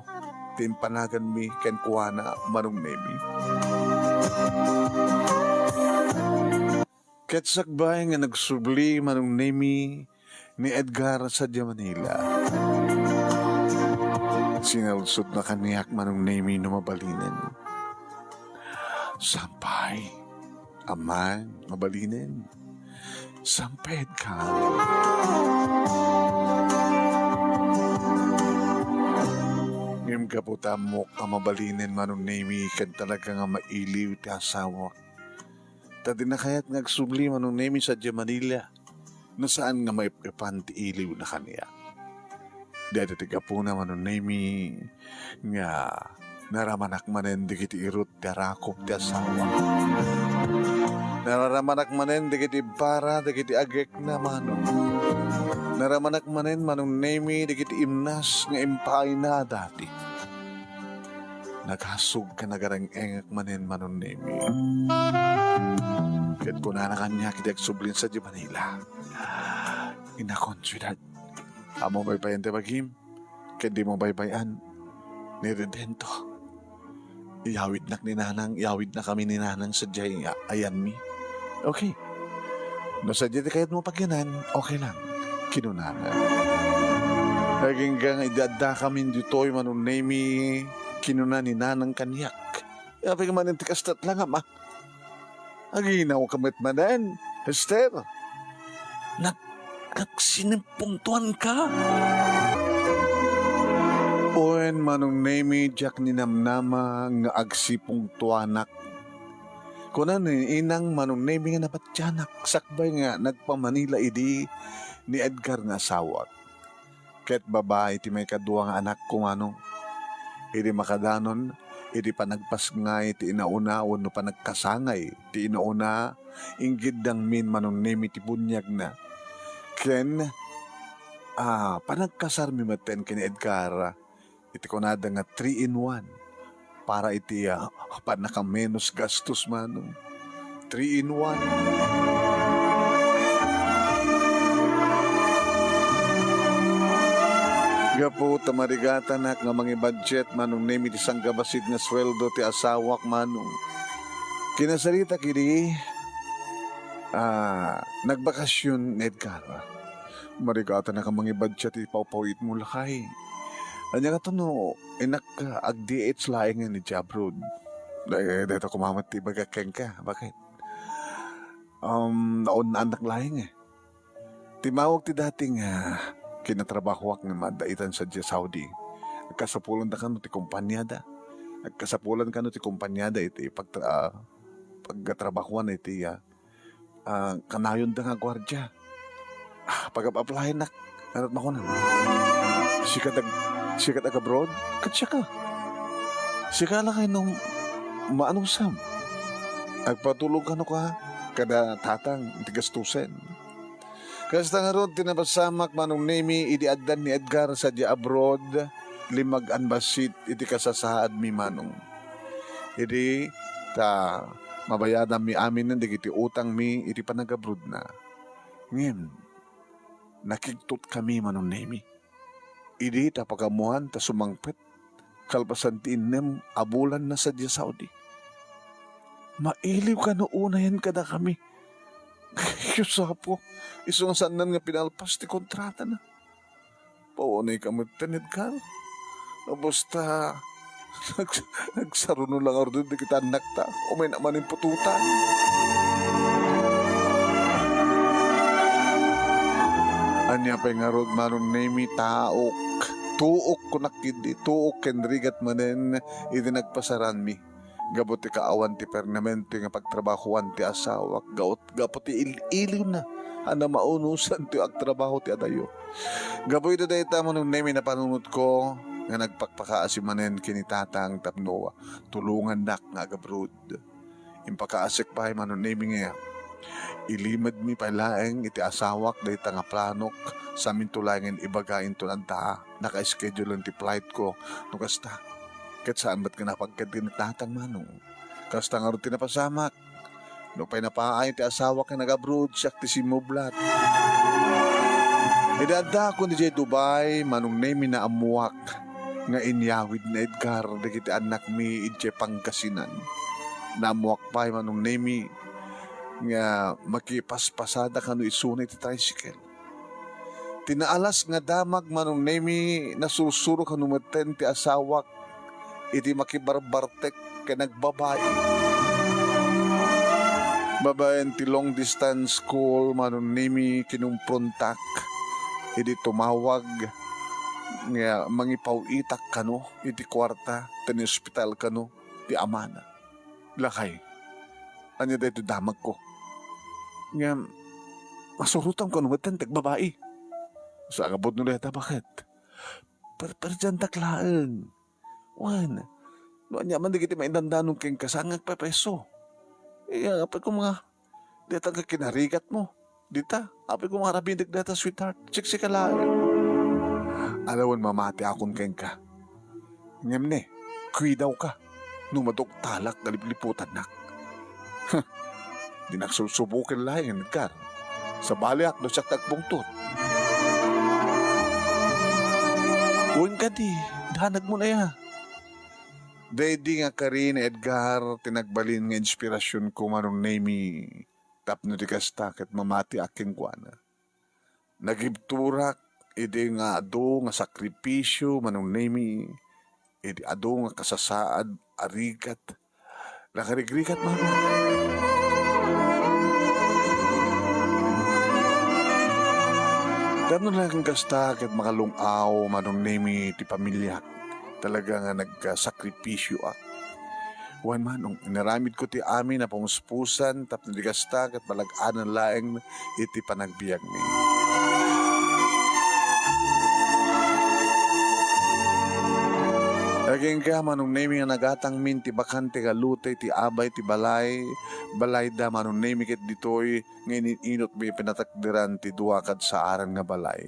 ti impanaganmi kenkuana, Manong Nemi. Ket sakbay nga nagsubli, Manong Nemi, ni Edgar sadiay Manila, sinaludsodna kaniak, Manong Nemi, no mabalinen. Saan pay, Amang, mabalinen. Saan pay, Edgar. Ngem gapu ta ammok a mabalinen, Manong Nemi, ken talaga nga mailiw ti asawak. Ta dina kayat nga agsubli, Manong Nemi, sadiay Manila, no saan nga maip-ipan ti iliwna kaniak. Dayta ti gapuna, Manong Nemi, nga naramanak manen dagiti irut ti arakop ti asawa. Nararamanak manen dagiti ibbara, dagiti agekna, Manong. Naramanak manen, Manong Nemi, dagiti imnas nga impaayna a dati. Nagasog ken nagareng-engak manen, Manong Nemi. Ket kunana kaniak idi agsublin sadiay Manila, "Inakon, siyudad, ammom pay pay ti bagim, ket dimo baybay-an ni Redento. Iyawidnak ni Nanang, iyawidnakami ni Nanang sadiay a-, ayanmi. Okay. No sadiay ti kayatmo pagyanan, okay lang," kinunana. Agingga nga idi addakami ditoy, Manong Nemi, kinuna ni Nanang kaniak, "Apay manen ti kasta, langam, a? Aginawka met manen, Ester? Nag-, nagsinipungtuanka?" Wen, Manong Nemi, diak ninamnama nga agsipungtuanak Kuna ni Inang Manong Nemi nga nabatianak sakbay nga nagpa-Manila idi ni Edgar nga asawak. Ket babai ti maikadua nga anakko, Manong. Idi makadanon, idi panagpasngay ti inauna wenno panagkasangay ti inauna, inggiddangmin Manong Nemi ti buniagna. Ken, ah, panagkasarmi metten ken ni Edgar, iti kunada nga three in one. Para iti, ah, pannakamenos gastos, Manong. Three in one. Gapu ta marigatanak nga mangibudget, Manong Nemi, ti sangkabassit nga sueldo ti asawak, Manong. Kinasaritak idi, ah, nagbakasyon ni Edgar. Marigatanak nga mangibudget ti pawpawitmo, lakay. Ania ngato no innak agdi-, agdiits laengen idiay abroad? Day-, dayta koma met ti ibagak kenka. Bakit? Um, naunnaannak laeng, eh. Timmawag ti dati nga kinatrabahoak nga madaitan sadiay Saudi. Agkasapulan da kano ti kompaniada. Agkasapulan kano ti kompaniada iti pagtra-, ah, pagtrabahoan iti, ah, ah, kanayonda nga guardia. Ah, pagap-aplayennak, ket makuna, "Sika dag-, sika ag-abroad?" "Ket siaka. Sika lakay no maanusam. Agpatulong kano ka kada tatang iti gastusen." Kasta ngarud ti napasamak, Manong Nemi, idi addan ni Edgar sadiay abroad, limmag-an bassit iti kasasaadmi, Manong. Idi ta mabayadanmi aminen dagiti utangmi iti panagabrodna. Ngem, nakigtotkami, Manong Nemi. Idi ta pagamuan ta sumangpet kalpasan ti innem a bulanna sadiay Saudi. Mailiw kano unayen kadakami. Dios Apo, isu nga saannan nga pinalpas ti kontratana. Paunayka metten, Edgar. Basta, nags-, nagsaruno la ngarud dagiti annakta. Umayna manen putotan. Ania pay ngarud, Manong Nemi, taok. Tuok, kunak idi, tuok ken rigat manen idi nagpasaranmi. Gapu ti kaawan ti permanente nga pagtrabahoan ti asawak, gaut-, gapu ti il-, iliwna a namaunusan ti agtrabaho ti adayo. Gapu iti dayta, Manong Nemi, napanunotko nga nagpakpakaasi manen ken ni Tatang tapno tulongannak nga agabroad. Impakaasik pay, Manong Nemi, nga ilimedmi pay laeng iti asawak dayta nga planok, saminto laengen ibaga inton adda naka-schedule ti flightko no kasta. Ket saan met nga napagkad ken ni Tatang, Manong. Kasta ngarud ti napasamak. Nupay napaay ti asawak nga nag-abroad, siak ti simmublat. Idi addaakon idiay Dubai, Manong Nemi, naammoak nga inyawid ni Edgar dagiti annakmi idiay Pangasinan. Naammoak pay, Manong Nemi, nga makipaspasada kano isuna iti tricycle. Ti naalas nga damag, Manong Nemi, nasursuro kano metten ti asawak iti makibarbartek ken agbabai. Babaen ti long distance call, Manong Nemi, kinumprontak idi tumawag nga mangipaw-itak kano iti kuarta ta ni-ospital kano ti amana. Lakay, ania daytoy damagko? Ngem, masurotam kano metten ti agbabai. Sa agabud no dayta, baket? Per-, perdiantak laeng. Wen, no ania man dagiti maidandanon kenka, saan nga agpepeso? Eh, apay koma nga, dayta nga kinarigatmo. Dita, apay koma nga arabidek dayta, sweetheart. Siksika laeng. Alawen mamatiakon kenka. Ngem ne, kuidawka no maduktalak nga lipliputannak. Huh, dinak susuboken laeng, Edgar. Sabaliak no siak ti agpungtot. Wen kadi, danagmon aya. Daydi nga kari ni Edgar ti nagbalin nga inspirasionko, Manong Nemi, tapno di kasta ket mamatiak kenkuana. Nagibturak idi nga adu nga sakripisio, Manong Nemi, idi adu nga kasasaad a rigat. Nakarigrigat, Manong. Tapno laeng kasta ket makalung-aw, Manong Nemi, ti pamiliak. Talaga nga nagsakripisioak. Wen, Manong, inaramidko ti amin a pamuspusan tapno di kasta ket balag-anan laeng iti panagbiagmi. Agingga, Manong Nemi, nga nagatangmin ti bakante nga lote iti abay ti balay, balayda, Manong Nemi, ket ditoy nga inin-inutmi pinatakderan ti dua kadsaaran nga balay.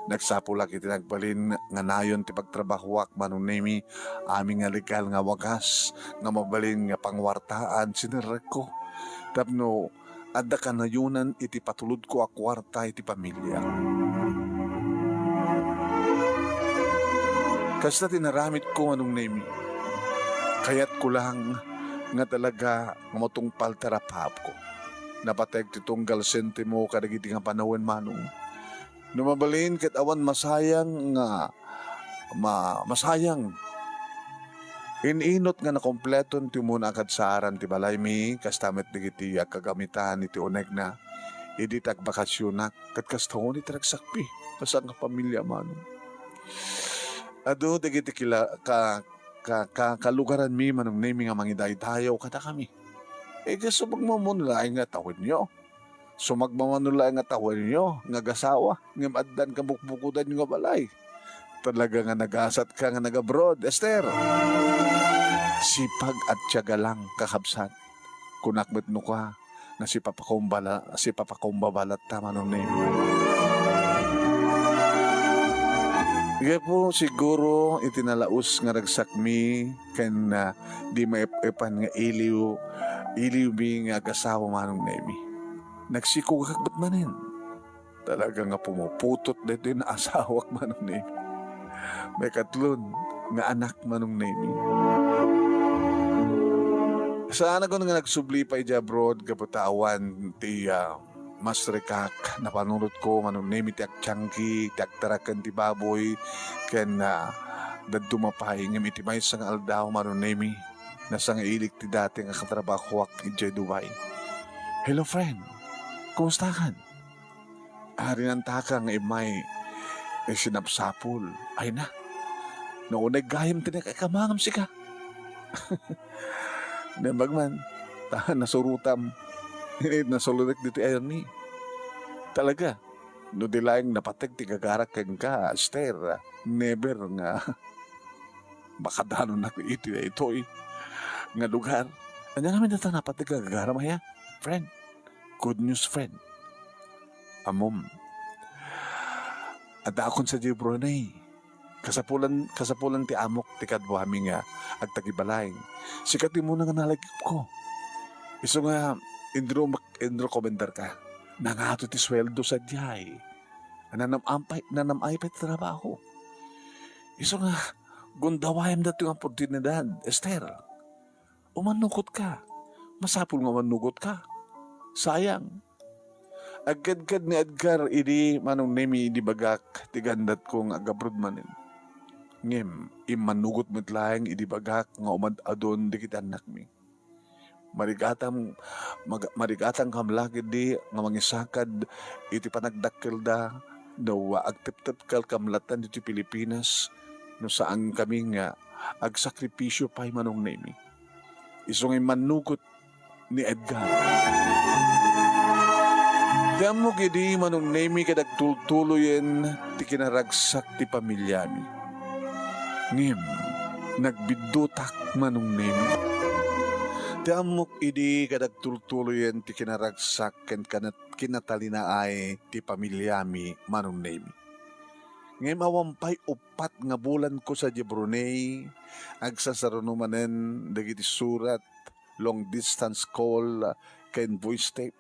Nagsapulak iti nagbalin nga nayon ti pagtrabahoak, Manong Nemi, amin nga legal nga wagas nga mabalin nga pangwartaan sinerrekko tapno adda kanayonan iti patulodko a kuarta iti pamiliak. Kasta ti naramidko, Manong Nemi. Kayatko lang nga talaga nga matungpal ti rapaapko. Napateg ti tunggal sentimo kadagiti nga panawen, Manong. No mabalin ket awan masayang nga ma-, masayang. In-inut nga nakompleton ti umuna a kadsaaran ti balaymi, kasta met dagiti agkagamitan iti unegna idi ti agbakasionak, ket kasta unay ti ragsakmi, kasano nga pamilya, Manong. Adu dagiti kila-, ka-, ka-, ka-, kalugaranmi, Manong Nemi, nga mangidaydayaw kadakami. Idiay sumagmamano laeng nga tawenyo. Sumagmamano laeng nga tawenyo nga agasawa, ngem addan kabukbukodanyo nga balay. Talaga nga nagasatka nga nag-abroad, Esther. Sipag a tiyaga lang, kakabsat. Kunak met no ka, nga sipapakumbala-, sipapakumbabalatta, Manong Nemi. Gapu siguro iti nalaus nga ragsakmi ken, ah, di maep-epan nga iliw, iliwmi nga agasawa, Manong Nemi. Nagsikogak met manen. Talaga nga pumuputot daytoy naasawak, Manong Nemi. Maikatlon nga anak, Manong Nemi. Saan a kun nga nagsubli pay idiay abroad gapu ta awan ti, ah, masrekak, napanunotko, Manong Nemi, ti agtiangki, ti agtaraken ti baboy, ken, ah, dadduma pay, ngem iti maysa nga aldaw, Manong Nemi, nasangailik ti dati nga katrabahoak idiay Dubai. "Hello, friend. Kumustakan?" Arinantaka nga immay, eh, sinapsapul. Ay na, nauneg gayam ti nakaikamangam sika. Naimbag man, ta nasurotam. Nasulodek ditoy ayongmi. Talaga, no di laeng napateg ti gagarak kenka, Esther, never nga makadanonak iti daytoy nga lugar. Ania ngamin dayta napateg a gagaram aya, friend? Good news, friend. Ammom, addaakon sadiay Brunei. Kasapulan, kasapulan ti amok ti kaduami nga agtagibalay. Sika ti umuna nga nalagipko. Isu nga, inro-, inrekomendarka. Nangato ti sueldo sadiay. Nanam-ampay, nanam-ay pay ti trabaho. Isu nga, gundawayam daytoy nga oportunidad, Esther. Umannugotka. Masapul nga umannugotka. Sayang. Agkadkad ni Edgar idi Manong Nemi idi bagak ti gandatko nga agabroad manen. Ngem, immannugot met laeng idi bagak nga umad-adun dagiti annakmi. Marigatam-, mag-, marigatankam la ketdi nga mangisakad iti panagdakkelda, no agteptepkalkam latta ditoy Pilipinas, no saankami nga agsakripisio pay, Manong Nemi. Isu nga immannugot ni Edgar. Ti ammok idi, Manong Nemi, ket agtultuloyen ti kinaragsak ti pamiliami. Ngem, nagbiddutak, Manong Nemi. Ti ammok idi ket agtultuloyen ti kinaragsak ken kanat-, kinatalinaay ti pamiliami, Manong Nemi. Ngem awan pay uppat nga bulanko sadiay Brunei, agsasaruno manen dagiti surat, long distance call, ken voice tape.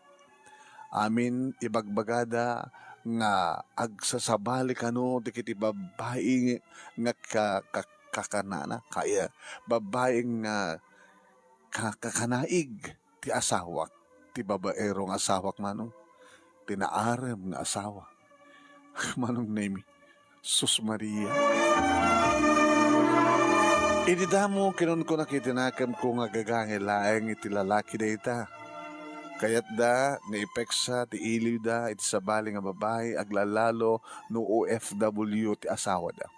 Amin ibagbagada nga agsasabali kano dagiti babbai nga ka-, ka-, kakanana, kaya babbai nga ka-, kakanaig ti asawak, ti babaero nga asawak, Manong, ti naarem nga asawa. Manong Nemi, Sus Maria. Idi damo, kinunkunak iti nakemko nga gagangay laeng iti lalaki dayta. Kayatda nga ipeksa ti iliwda iti sabali nga babai, aglalalo no O F W ti asawada.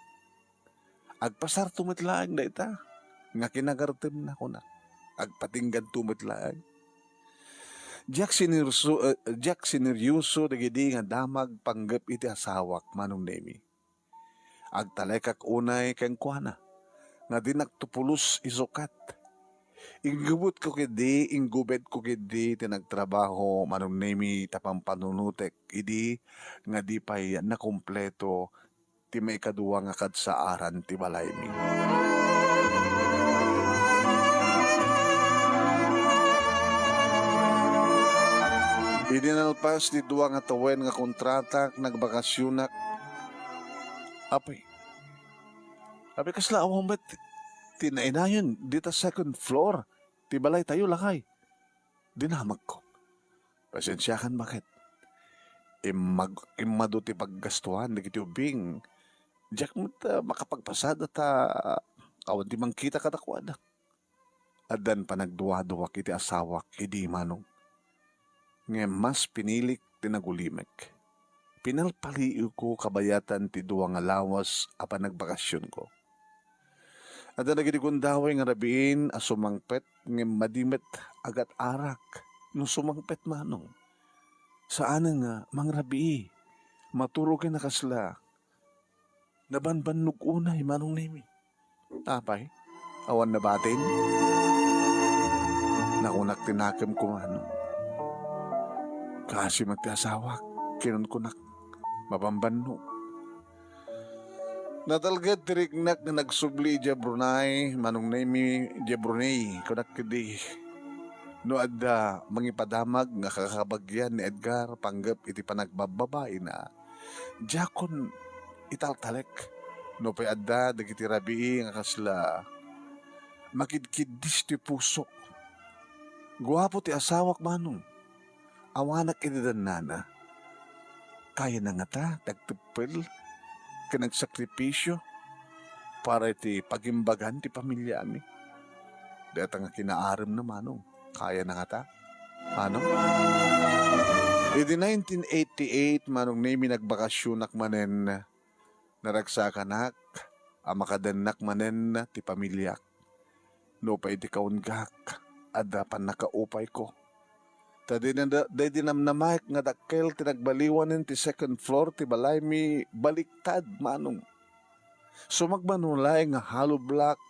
Agpasarto met laeng dayta nga kinagartemna, kuna. agpatingganto met laeng. Diak sinerso-, eh, diak sineryoso dagidi nga damag panggep iti asawak, Manong Nemi. Agtalekak unay kenkuana nga dinakto pulos isukat. Inggubetko ketdi, inggubetko ketdi ti nagtrabaho, Manong Nemi, ta pampanunotek idi nga di pay nakumpleto ti maikadua nga kadsaaran ti balaymi. Idi nalpas ti dua nga tawen nga kontratak, nagbakasyonak. Apay, apay, kasla awan met ti nainayon dita second floor ti balaytayo, lakay. Dinamagko. Pasensiakan, baket. Immag-, immadu ti paggastuan dagiti ubing. Diak met, ah, makapagpasada ta awan ti mangkita kadakuada. Addan panagduaduak iti asawak idi, Manong. Ngem mas pinilik ti nagulimek. Pinalpaliiwko kabayatan ti dua nga lawas a panagbakasionko. Adda dagiti gundaway nga rabiin a sumangpet ngem madi met agat-arak no sumangpet, Manong. Saanen nga mangrabii. Maturog a kasla nabanbannog unay, Manong Nemi. Apay, awan nabatin? Nakunak ti nakemko, Manong. Kaasi met ti asawak, kinunkunak, mabanbannog. Natalged ti riknak nga nagsubli idiay Brunei, Manong Nemi, idiay Brunei, kunak ketdi. No adda mangipadamag nga kakabagian ni Edgar panggep iti panagbababaina, diakon italtalek. Nupay adda dagiti rabii nga kasla makidkiddis ti pusok. Guapo ti asawak, Manong. Awanak iti dannana. Kayana ngata ti agteppel ken agsakripisio para iti pagimbagan ti pamiliami. Dayta nga kinaaremna, Manong. Kayana ngata, Manong. Idi nineteen eighty-eight, Manong Nemi, nagbakasionak manen. Naragsakanak a makadennak manen ti pamiliak. Nupay iti kaunggak, adda pannakaupayko. Ta daydi na-, daydi namnamaek nga dakkel ti nagbaliwanen ti second floor ti balaymi baliktad, Manong. Sumagmamano laeng nga hollow block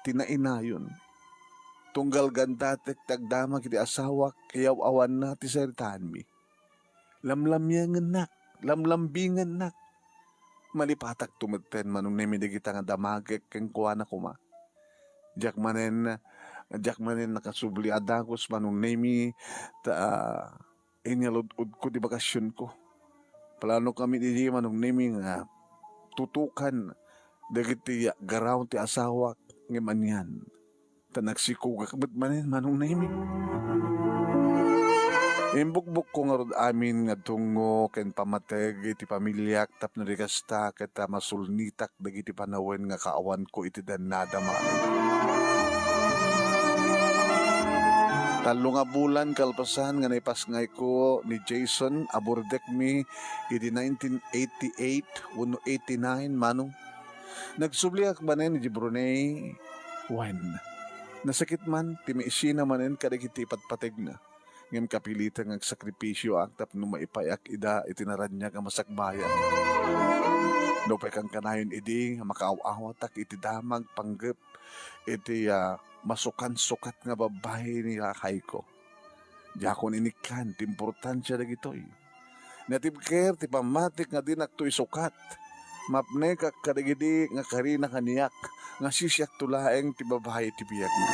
ti nainayon. Tunggal gandatek ti agdamag iti asawak, iyaw-awanna ti saritaanmi. Lamlamiangennak, lamlambingennak. Malipatakto metten, Manong Nemi, dagita nga damagek kenkuana koma. Diak manen, diak manen nakasubli a dagus, Manong Nemi, ta, ah, inyalud-udko ti bakasionko. Planokami idi, Manong Nemi, nga tutukan dagiti garaw ti asawak ngem anian. Ta nagsikogak met manen, Manong Nemi. Imbugbukko ngarud amin nga dungngo ken pammateg iti pamiliak tapno di kasta ket masulnitak dagiti panawen nga kaawanko iti dannada, Manong. Tallo nga bulan kalpasan nga naipasngayko ni Jason a burdekmi idi nineteen eighty-eight wenno eighty-nine, Manong. Nagsubliak manen idiay Brunei. Wen, nasakit man ti maisina manen kadagiti ipatpategna, ngem kapilitan nga agsakripisioak tapno maipayak ida iti naraniag a masakbayan. Nupay kankanayon idi nga makaaw-awatak iti damag panggep iti, ah, masukansukat nga babbai ni lakayko. Diakon inikkan ti importansia dagitoy. Natibker ti pammatik nga dinakto isukat. Mapnekak kadagidi nga karina kaniak nga sisiakto laeng ti babai ti biagna.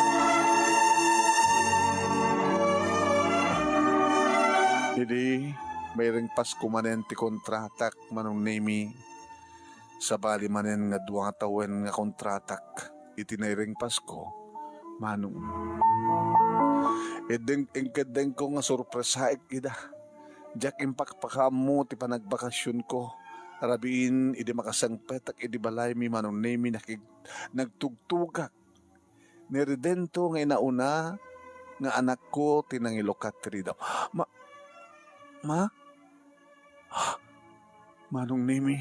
Idi mairengpasko manen ti kontratak, Manong Nemi, sabali manen nga dua nga tawen nga kontratak iti nairengpasko, Manong. Iddeng-, inkeddengko nga sorpresaek ida. Diak impakpakaammo ti panagbakasionko. Rabiin idi makasangpetak idi balaymi, Manong Nemi, nakig-, nagtugtugak. Ni Redento nga inauna nga anakko ti nangilukat ti ridaw. Ma-, ma? Manong Nemi,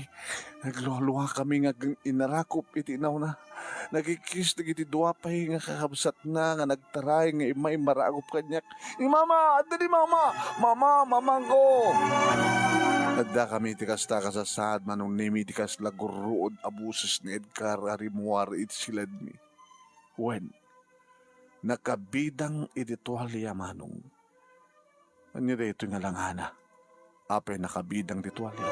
naglualuakami nga agin-, inarakop iti inawna. Nagikis dagiti dua pay nga kakabsatna nga nagtaray nga imma immaragup kaniak. "Ni Mama! Adda ni Mama! Mama! Mamangko!" Addakami iti kasta a kasasaad, Manong Nemi, iti kasla gurruod a boses ni Edgar a rimmuar iti siledmi. Wen, nakabidang iti tualia, Manong. Ania daytoy nga langana? Apay nakabidang ti tualia?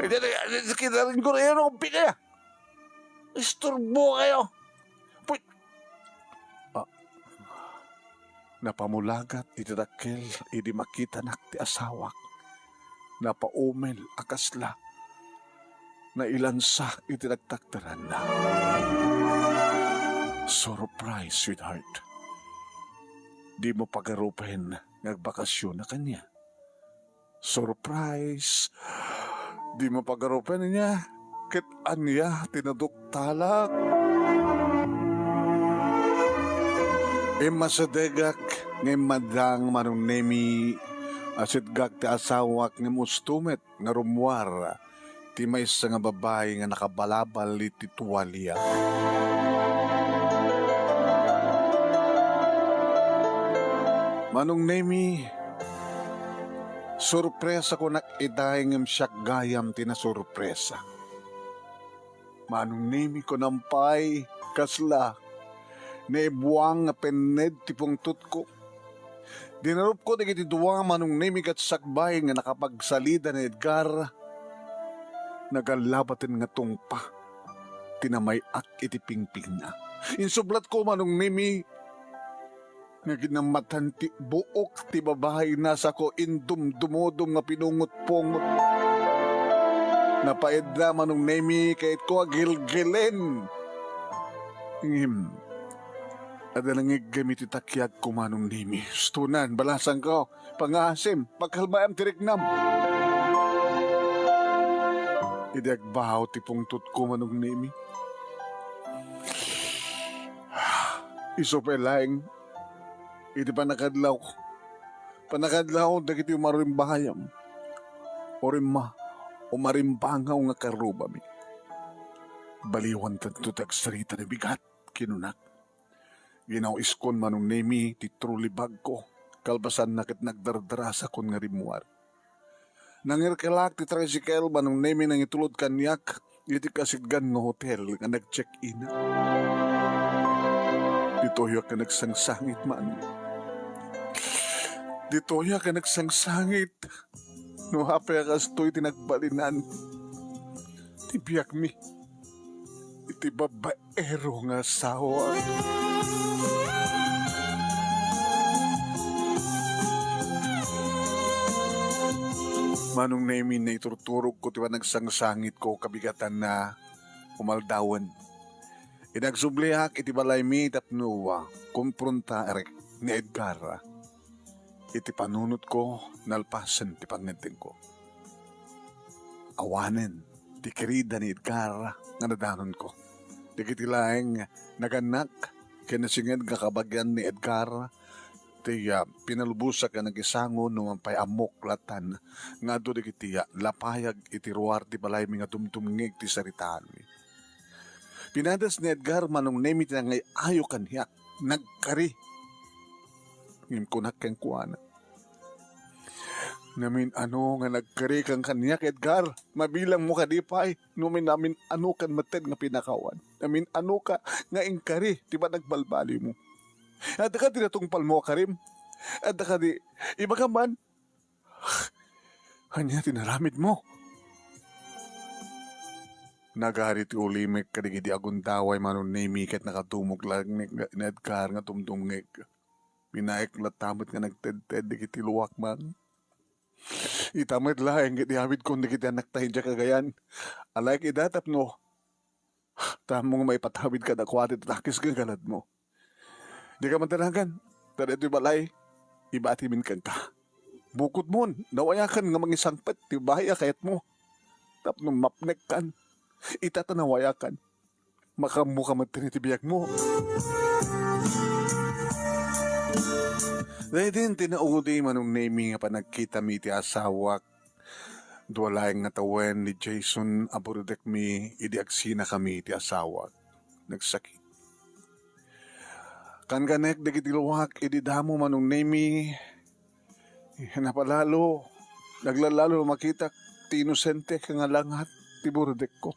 Iti, iti, iti, kinaringgor, eh, ano, umpik kaya? Isturbo kayo. Puy-, ah, napamulagat iti dakkel idi makitanak ti asawak. Napaumel a kasla. Nailansa iti nagtakderanna. Surprise, sweetheart. Di mo pagarupen nga agbakasyon na kanya. Surprise! Di mo pagarupen niya. Ket ania ti naduktalak? Immasidegak nga immadang, Manong Nemi, asidgak ti asawak ngem usto met nga rummuar ti maysa nga babai nga nakabalabal iti tualia. Manong Nemi, sorpresa kunak itay ngem siak gayam ti nasorpresa. Manong Nemi, kunam pay, kasla naibuang nga penned ti pungtotko. Dinarupko dagiti dua, Manong Nemi ket sakbay nga nakapagsalida ni Edgar, nagallabaten nga tungpa ti namay-ak iti pingpingna. Insublatko, Manong Nemi, nga ginammatan ti buok ti babai, nasako indumdumodom nga pinungot-pungot. Napaedda, Manong Nemi, kayatko a gilgilen. Ngem, adda nangiggem iti takiagko, Manong Nemi. Stunan, balasangko, pangaasim, pagkalmaem ti riknam. Idi agbao ti pungtotko, Manong Nemi, isu pay laeng iti pannakadlaw, pannakadlaw dagiti umarimbangayam, urimma, umarimbangaw nga karrubami. Baliwantanto ti agsarita ni bigat, kinunak. Ginaw-iskon, Manong Nemi, ti trolley bagko, kalpasanna ket nagdardarasakon nga rimmuar. Nangirkelak ti tricycle, Manong Nemi, nangitulod kaniak iti kasidgan nga hotel nga nag-check-in. Ditoyak nga nagsangsangit, man. Ditoyak nga nagsangsangit. No apay a kastoy ti nagbalinan ti biagmi iti babaero nga asawa. Manong Nemi, naiturturogko ti panagsangsangitko, kabigatanna umaldawen. Idi agsubliak iti balaymi tapno, ah, kumprontaek ni Edgar. Iti panunotko, nalpasen ti pangngeddengko. Awanen ti kirida ni Edgar nga nadanonko. Dagiti laeng nagannak ken nasinged nga kabagian ni Edgar ti, ah, pinalubosak nga nagisango no man pay ammok latan nga adu dagiti, ah, lapayag iti ruar ti balaymi nga dumdumngeg ti saritaanmi. Pinadas ni Edgar, Manong Nemi, ti nangay-ayo kaniak. Nagkari. Ngem kunak kenkuana, "Namin-ano nga nagkari kan kaniak, Edgar? Mabilangmo kadi pay no min-, namin-ano kan metten nga pinakawan? Namin-ano ka nga inkari ti panagbalbalimo? Adda kadi natungpalmo a karim? Adda kadi, ibagam man, ania ti naramidmo?" Nagari ti ulimek kadagidi agundaway, Manong Nemi, ket nakadumog laeng ni, ni Edgar nga dumdumngeg. Binaek latta met nga nagtedted dagiti luak, man. Ita met laeng ket iyawidkon dagiti annakta idiay Cagayan. Alaek ida tapno ta ammom nga maipatawid kadakuada ti takis nga galadmo. Dika madanagan, ta daytoy balay, ibatimin kenka. Bukodmon, nawayakan nga mangisangpet ti babai a kayatmo tapno mapnekkan. Ita ta nawayakan, makaammoka met iti biagmo. Daydi ti naudi, Manong Nemi, nga panagkitami iti asawak. Dua laeng nga tawen ni Jason a burudekmi idi agsinakami ti asawak. Nagsakit. Kankanek dagiti luak idi damo, Manong Nemi. Napalalo, naglalalo makitak ti inosente nga langat ti burudekko.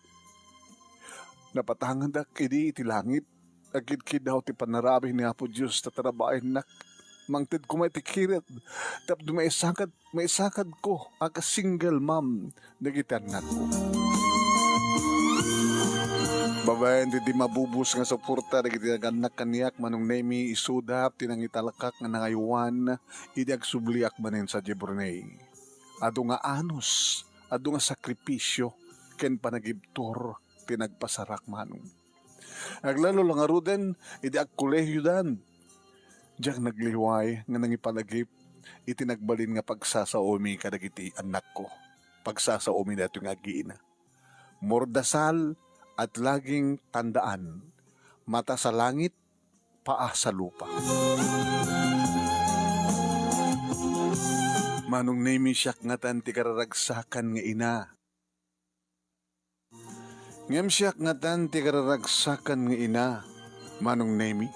Napatangendak idi iti langit. Agkidkidaw ti pannarabi ni Apo Dios ta tarabaennak. Mangted koma iti kired tapno maisakad, maisakadko a single mom dagiti annakko. Babaen ti di mabubos nga suporta dagiti nagannak kaniak, Manong Nemi, isuda ti nangitalkak nga nangaywan idi agsubliak manen sadiay Brunei. Adu nga anus, adu nga sakripisio ken panagibtur ti nagpasarak, Manong. Aglalo la ngaruden idi agkolehiodan. Diak nagliway nga nangipalagip iti nagbalin nga pagsasaomi kadagiti annakko. Pagsasaomi daytoy nga agina. Mordasal at laging tandaan, mata sa langit, paa sa lupa. Manong Nemi, siak ngatan ti kararagsakan nga ina. Ngem siak ngatan ti kararagsakan nga ina, Manong Nemi.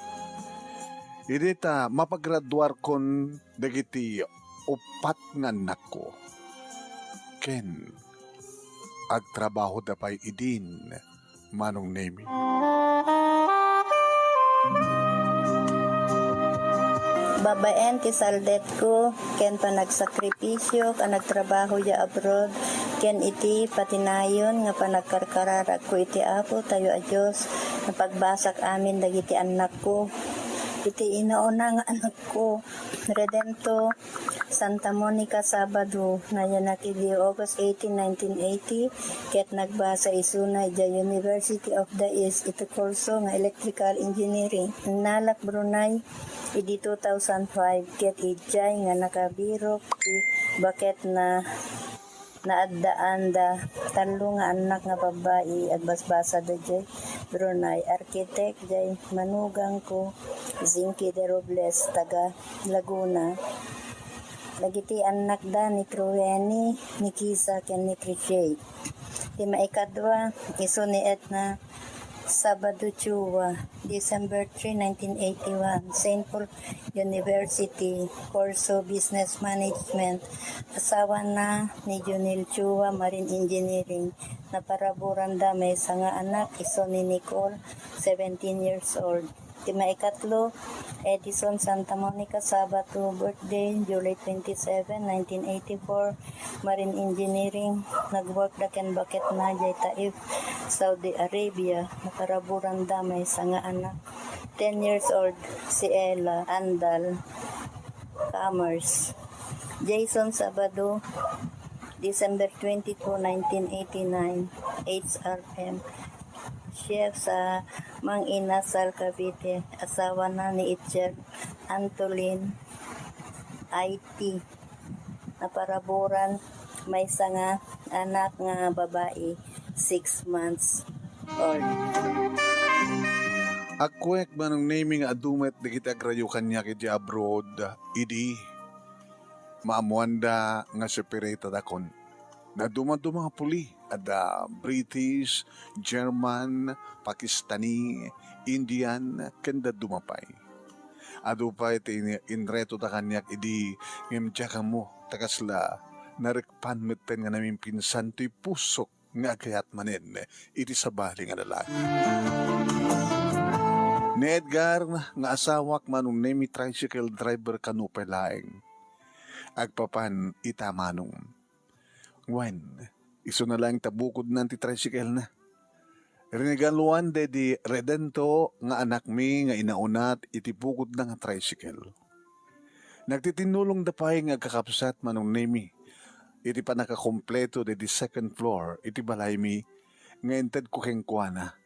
Idi ta mapagraduarkon dagiti uppat nga annakko. Ken agtrabahoda pay idin, Manong Nemi. Babaen ti saldetko ken panagsakripisio a nagtrabaho ya abroad, ken iti patinayon nga panagkarkararagko iti Apo tayo a Dios, napagbasak amin dagiti annakko. Iti inauna nga annakko, Redento Santa Monica, Sabado, nayanak idi August eighteen, nineteen eighty, ket nagbasa isuna idiay University of the East iti kurso nga Electrical Engineering. Innalak Brunei idi two thousand five, ket idiay nga nakabirok ti baketna. Naaddaanda tallo nga annak nga babbai, agbasbasada idiay Brunei. Architect diay manugangko, Zinky de Robles, taga Laguna. Dagiti annakda ni Trueni, ni Kisa, ken ni Trichet. Ti maikadua, isu ni Edna Sabado Chua, December three, nineteen eighty-one, Saint Paul University, kurso Business Management. Asawana ni Junil Chua, Marine Engineering. Naparaburanda maysa nga anak, isu ni Nicole, seventeen years old. Ti maikatlo, Edison Santa Monica Sabado, birthday, July twenty-seven, nineteen eighty-four, Marine Engineering. Nagworkda ken baketna diay Taif, Saudi Arabia. Naparaburanda maysa nga anak, ten years old, si Ella Andal, Commerce. Jason Sabado, December twenty-two, nineteen eighty-nine, H R M. Chef sa Mang Inasal, Cavite. Asawana ni Itzel Antolin, I T. Naparaburan maysa nga anak nga babai, six months old. Agkuek, Manong Nemi, nga adu met dagiti agrayo kaniak iti abroad idi maammoanda nga separatedakon. Nadumaduma nga puli, adda British, German, Pakistani, Indian, ken dadduma pay. Adu pay ti in-, inretoda kaniak idi, ngem diak ammo ta kasla narikpan metten nga namimpinsan toy pusok nga agayat manen iti sabali nga lalaki. Ni Edgar nga asawak, Manong Nemi, tricycle driver kano pay laeng. Agpapan ita, Manong. Wen, isuna laeng ta bukodnan ti tricycle na. Rinegaluan daydi Redento nga anakmi nga inaunat iti bukodna nga tricycle. Nagtitinnulongda pay nga agkakabsat, Manong Nemi, iti pannakakompleto daydi second floor iti balaymi nga intedko kenkuana.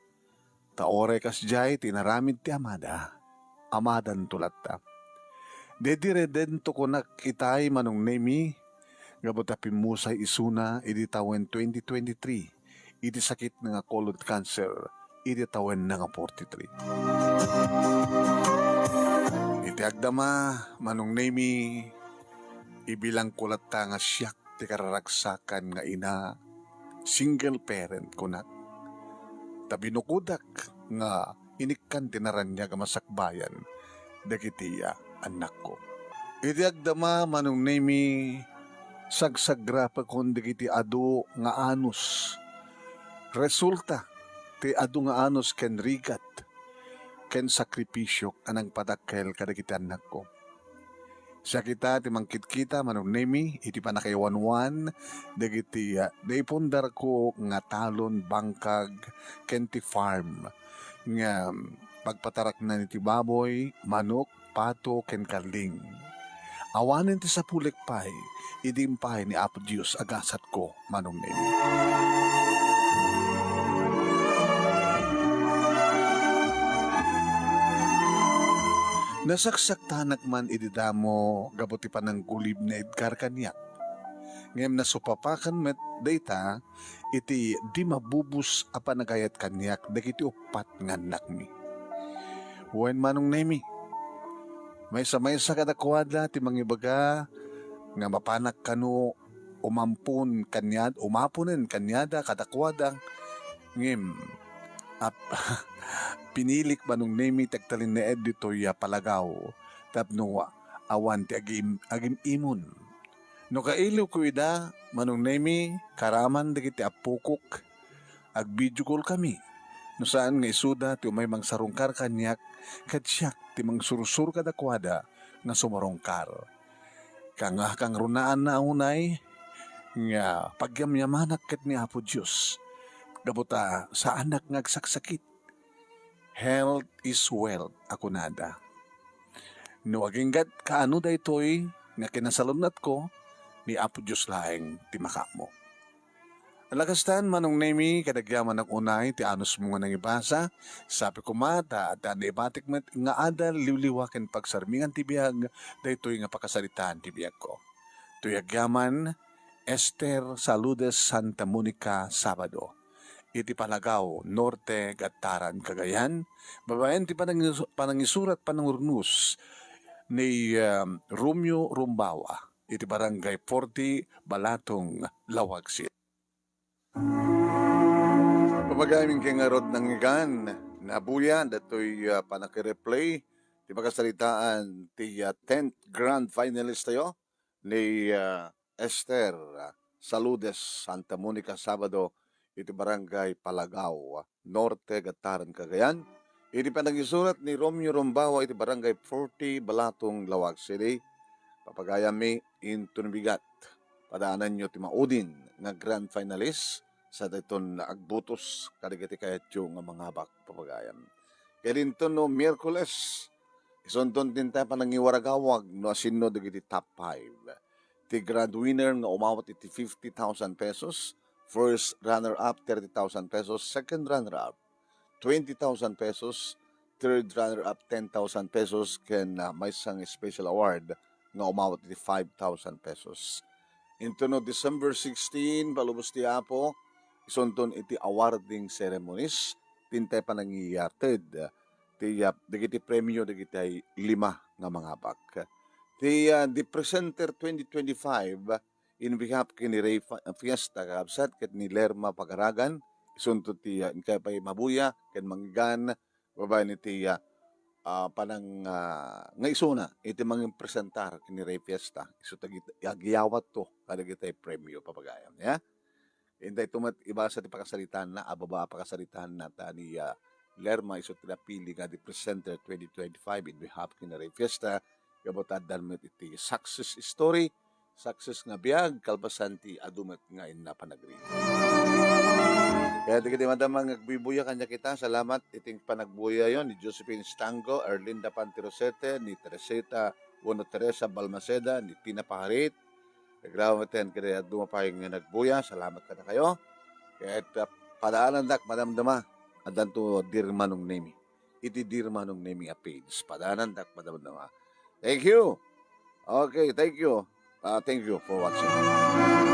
Ta uray kasdiay ti inaramid ti amada, amadanto latta. Daydi Redento kunak itay, Manong Nemi, gapu ta pimmusay isuna idi tawen twenty twenty-three iti sakitna nga colon cancer iti tawenna nga forty-three. Iti agdama, Manong Nemi, ibilangko latta nga siak ti kararagsakan nga ina, single parent, kunak. Ta binukodak nga inikkan ti naraniag a masakbayan dagiti, ah, annakko. Idi agdama, Manong Nemi, sagsagrapekon dagiti adu nga anus. Resulta ti adu nga anus ken rigat ken sakripisio a nangpadakkel kadagiti annakko. Siak ita ti mangkitkita, Manong Nemi, iti pannakaiwanwan dagiti, ah, naipundarko nga talon, bangkag, ken ti farm nga pagpataraknan iti baboy, manok, pato, ken kalling. Awanen ti sapulik pay idi impay ni Apo Dios a gasatko, Manong Nemi. Nasaksaktanak man idi damo gapu ti pananggulib ni Edgar kaniak. Ngem nasupapakan met dayta iti di mabubos a panagayat kaniak dagiti uppat nga annakmi. Wen, Manong Nemi, maysa-maysa kadakuada ti mangibaga nga mapanak kano umampon kaniad-, umaponen kaniada kadakuada, ngem ap-, pinilik, Manong Nemi, ti agtalinnaed ditoy a palagaw tapno awan ti agim-, agim-imon. No kailiwko ida, Manong Nemi, karaman dagiti appokok, agvideo call kami. No saan nga isuda ti umay mangsarungkar kaniak, ket siak ti mangsursuro kadakuada nga sumarungkar. Kang-, kangrunaanna unay nga pagyamyamanak ket ni Apo Dios, gapu ta saanak nga agsaksakit. "Health is wealth," a kunada. No aginggat kaano daytoy nga kinasalunatko, ni Apo Dios laeng ti makaammo. Ala kastan, Manong Nemi, kadagyaman unay ti anusmo nga nangibasa. Sapay koma ta adda naibatik met nga adal, liwliwa ken pagsarmingan ti biag daytoy nga pakasaritaan ti biagko. Toy agyaman, Esther Saludes, Santa Monica, Sabado. Iti Palagao, Norte, Gattaran, Cagayan, babaen ti panangisu-, panangisurat, panangurnos ni, um, Romeo Rumbawa iti Barangay forty, Balatong, Laoag City. Pamagamin kay ngarud nanggan, nabuya datoy, uh, panakireplay ti makasaritaan ti, uh, tenth grand finalist tayo ni, uh, Esther, uh, Saludes, Santa Monica, Sabado, iti Barangay Palagao, Norte, Gattaran, Cagayan. Iti panangisurat ni Romeo Rombawa iti Barangay forty, Balatong, Laoag City. Papagayammi, inton bigat, padaananyo ti maudin nga grand finalist sa dayton agbutos kadagiti kayatyo nga mangabak, papagayam. Ket inton no Miyerkules, isunton ti intay panangiwaragawag no asino dagiti top five. Ti grand winner nga umawat iti fifty thousand pesos, first runner-up, thirty thousand pesos, second runner-up, twenty thousand pesos, third runner-up, ten thousand pesos, ken, ah, maysa nga special award nga umawat iti five thousand pesos. Inton no December sixteen, palubos ti Apo, isunton iti awarding ceremonies, ti intay panangiyated ti, ah, dagiti premio dagiti lima nga mangabak. Ti, ah, the presenter twenty twenty-five, in behalf ken ni Ray Fa-, Fiesta, kakabsat, ket ni Lerma Pagaragan, isunto ti, ah, inkay pay mabuya ken manggan, babaen iti, ah, ah, panang, ah, nga isuna iti mangimpresentar ken ni Ray Fiesta. Isu ti agi-, agiyawatto kadagiti premio, papagayam, ya? Intay to met ibasa ti pakasaritaanna, a baba a pakasaritaanna ta ni, ah, Lerma isu ti napili nga the presenter twenty twenty-five in behalf ken ni Ray Fiesta, gapu ta addan met iti success story, success nga biag, kalpasan ti adu met nga inna panagrigat. Kaya dagiti madam nga agbuybuya kaniak ita, salamat iti panagbuyayo ni Josephine Stango, Erlinda Pantirosete, ni Teresita wenno Teresa Balmaceda, ni Tina Paharit, Agraman ten kadayag dumapay nga nagbuya. Salamat kadakayo. Ket, ah, padaanandak madamdama. Addanto Dear Manong Nemi. Iti Dear Manong Nemi a page. Padaanandak madamdama. Thank you. Okay, thank you. Ah, thank you for watching.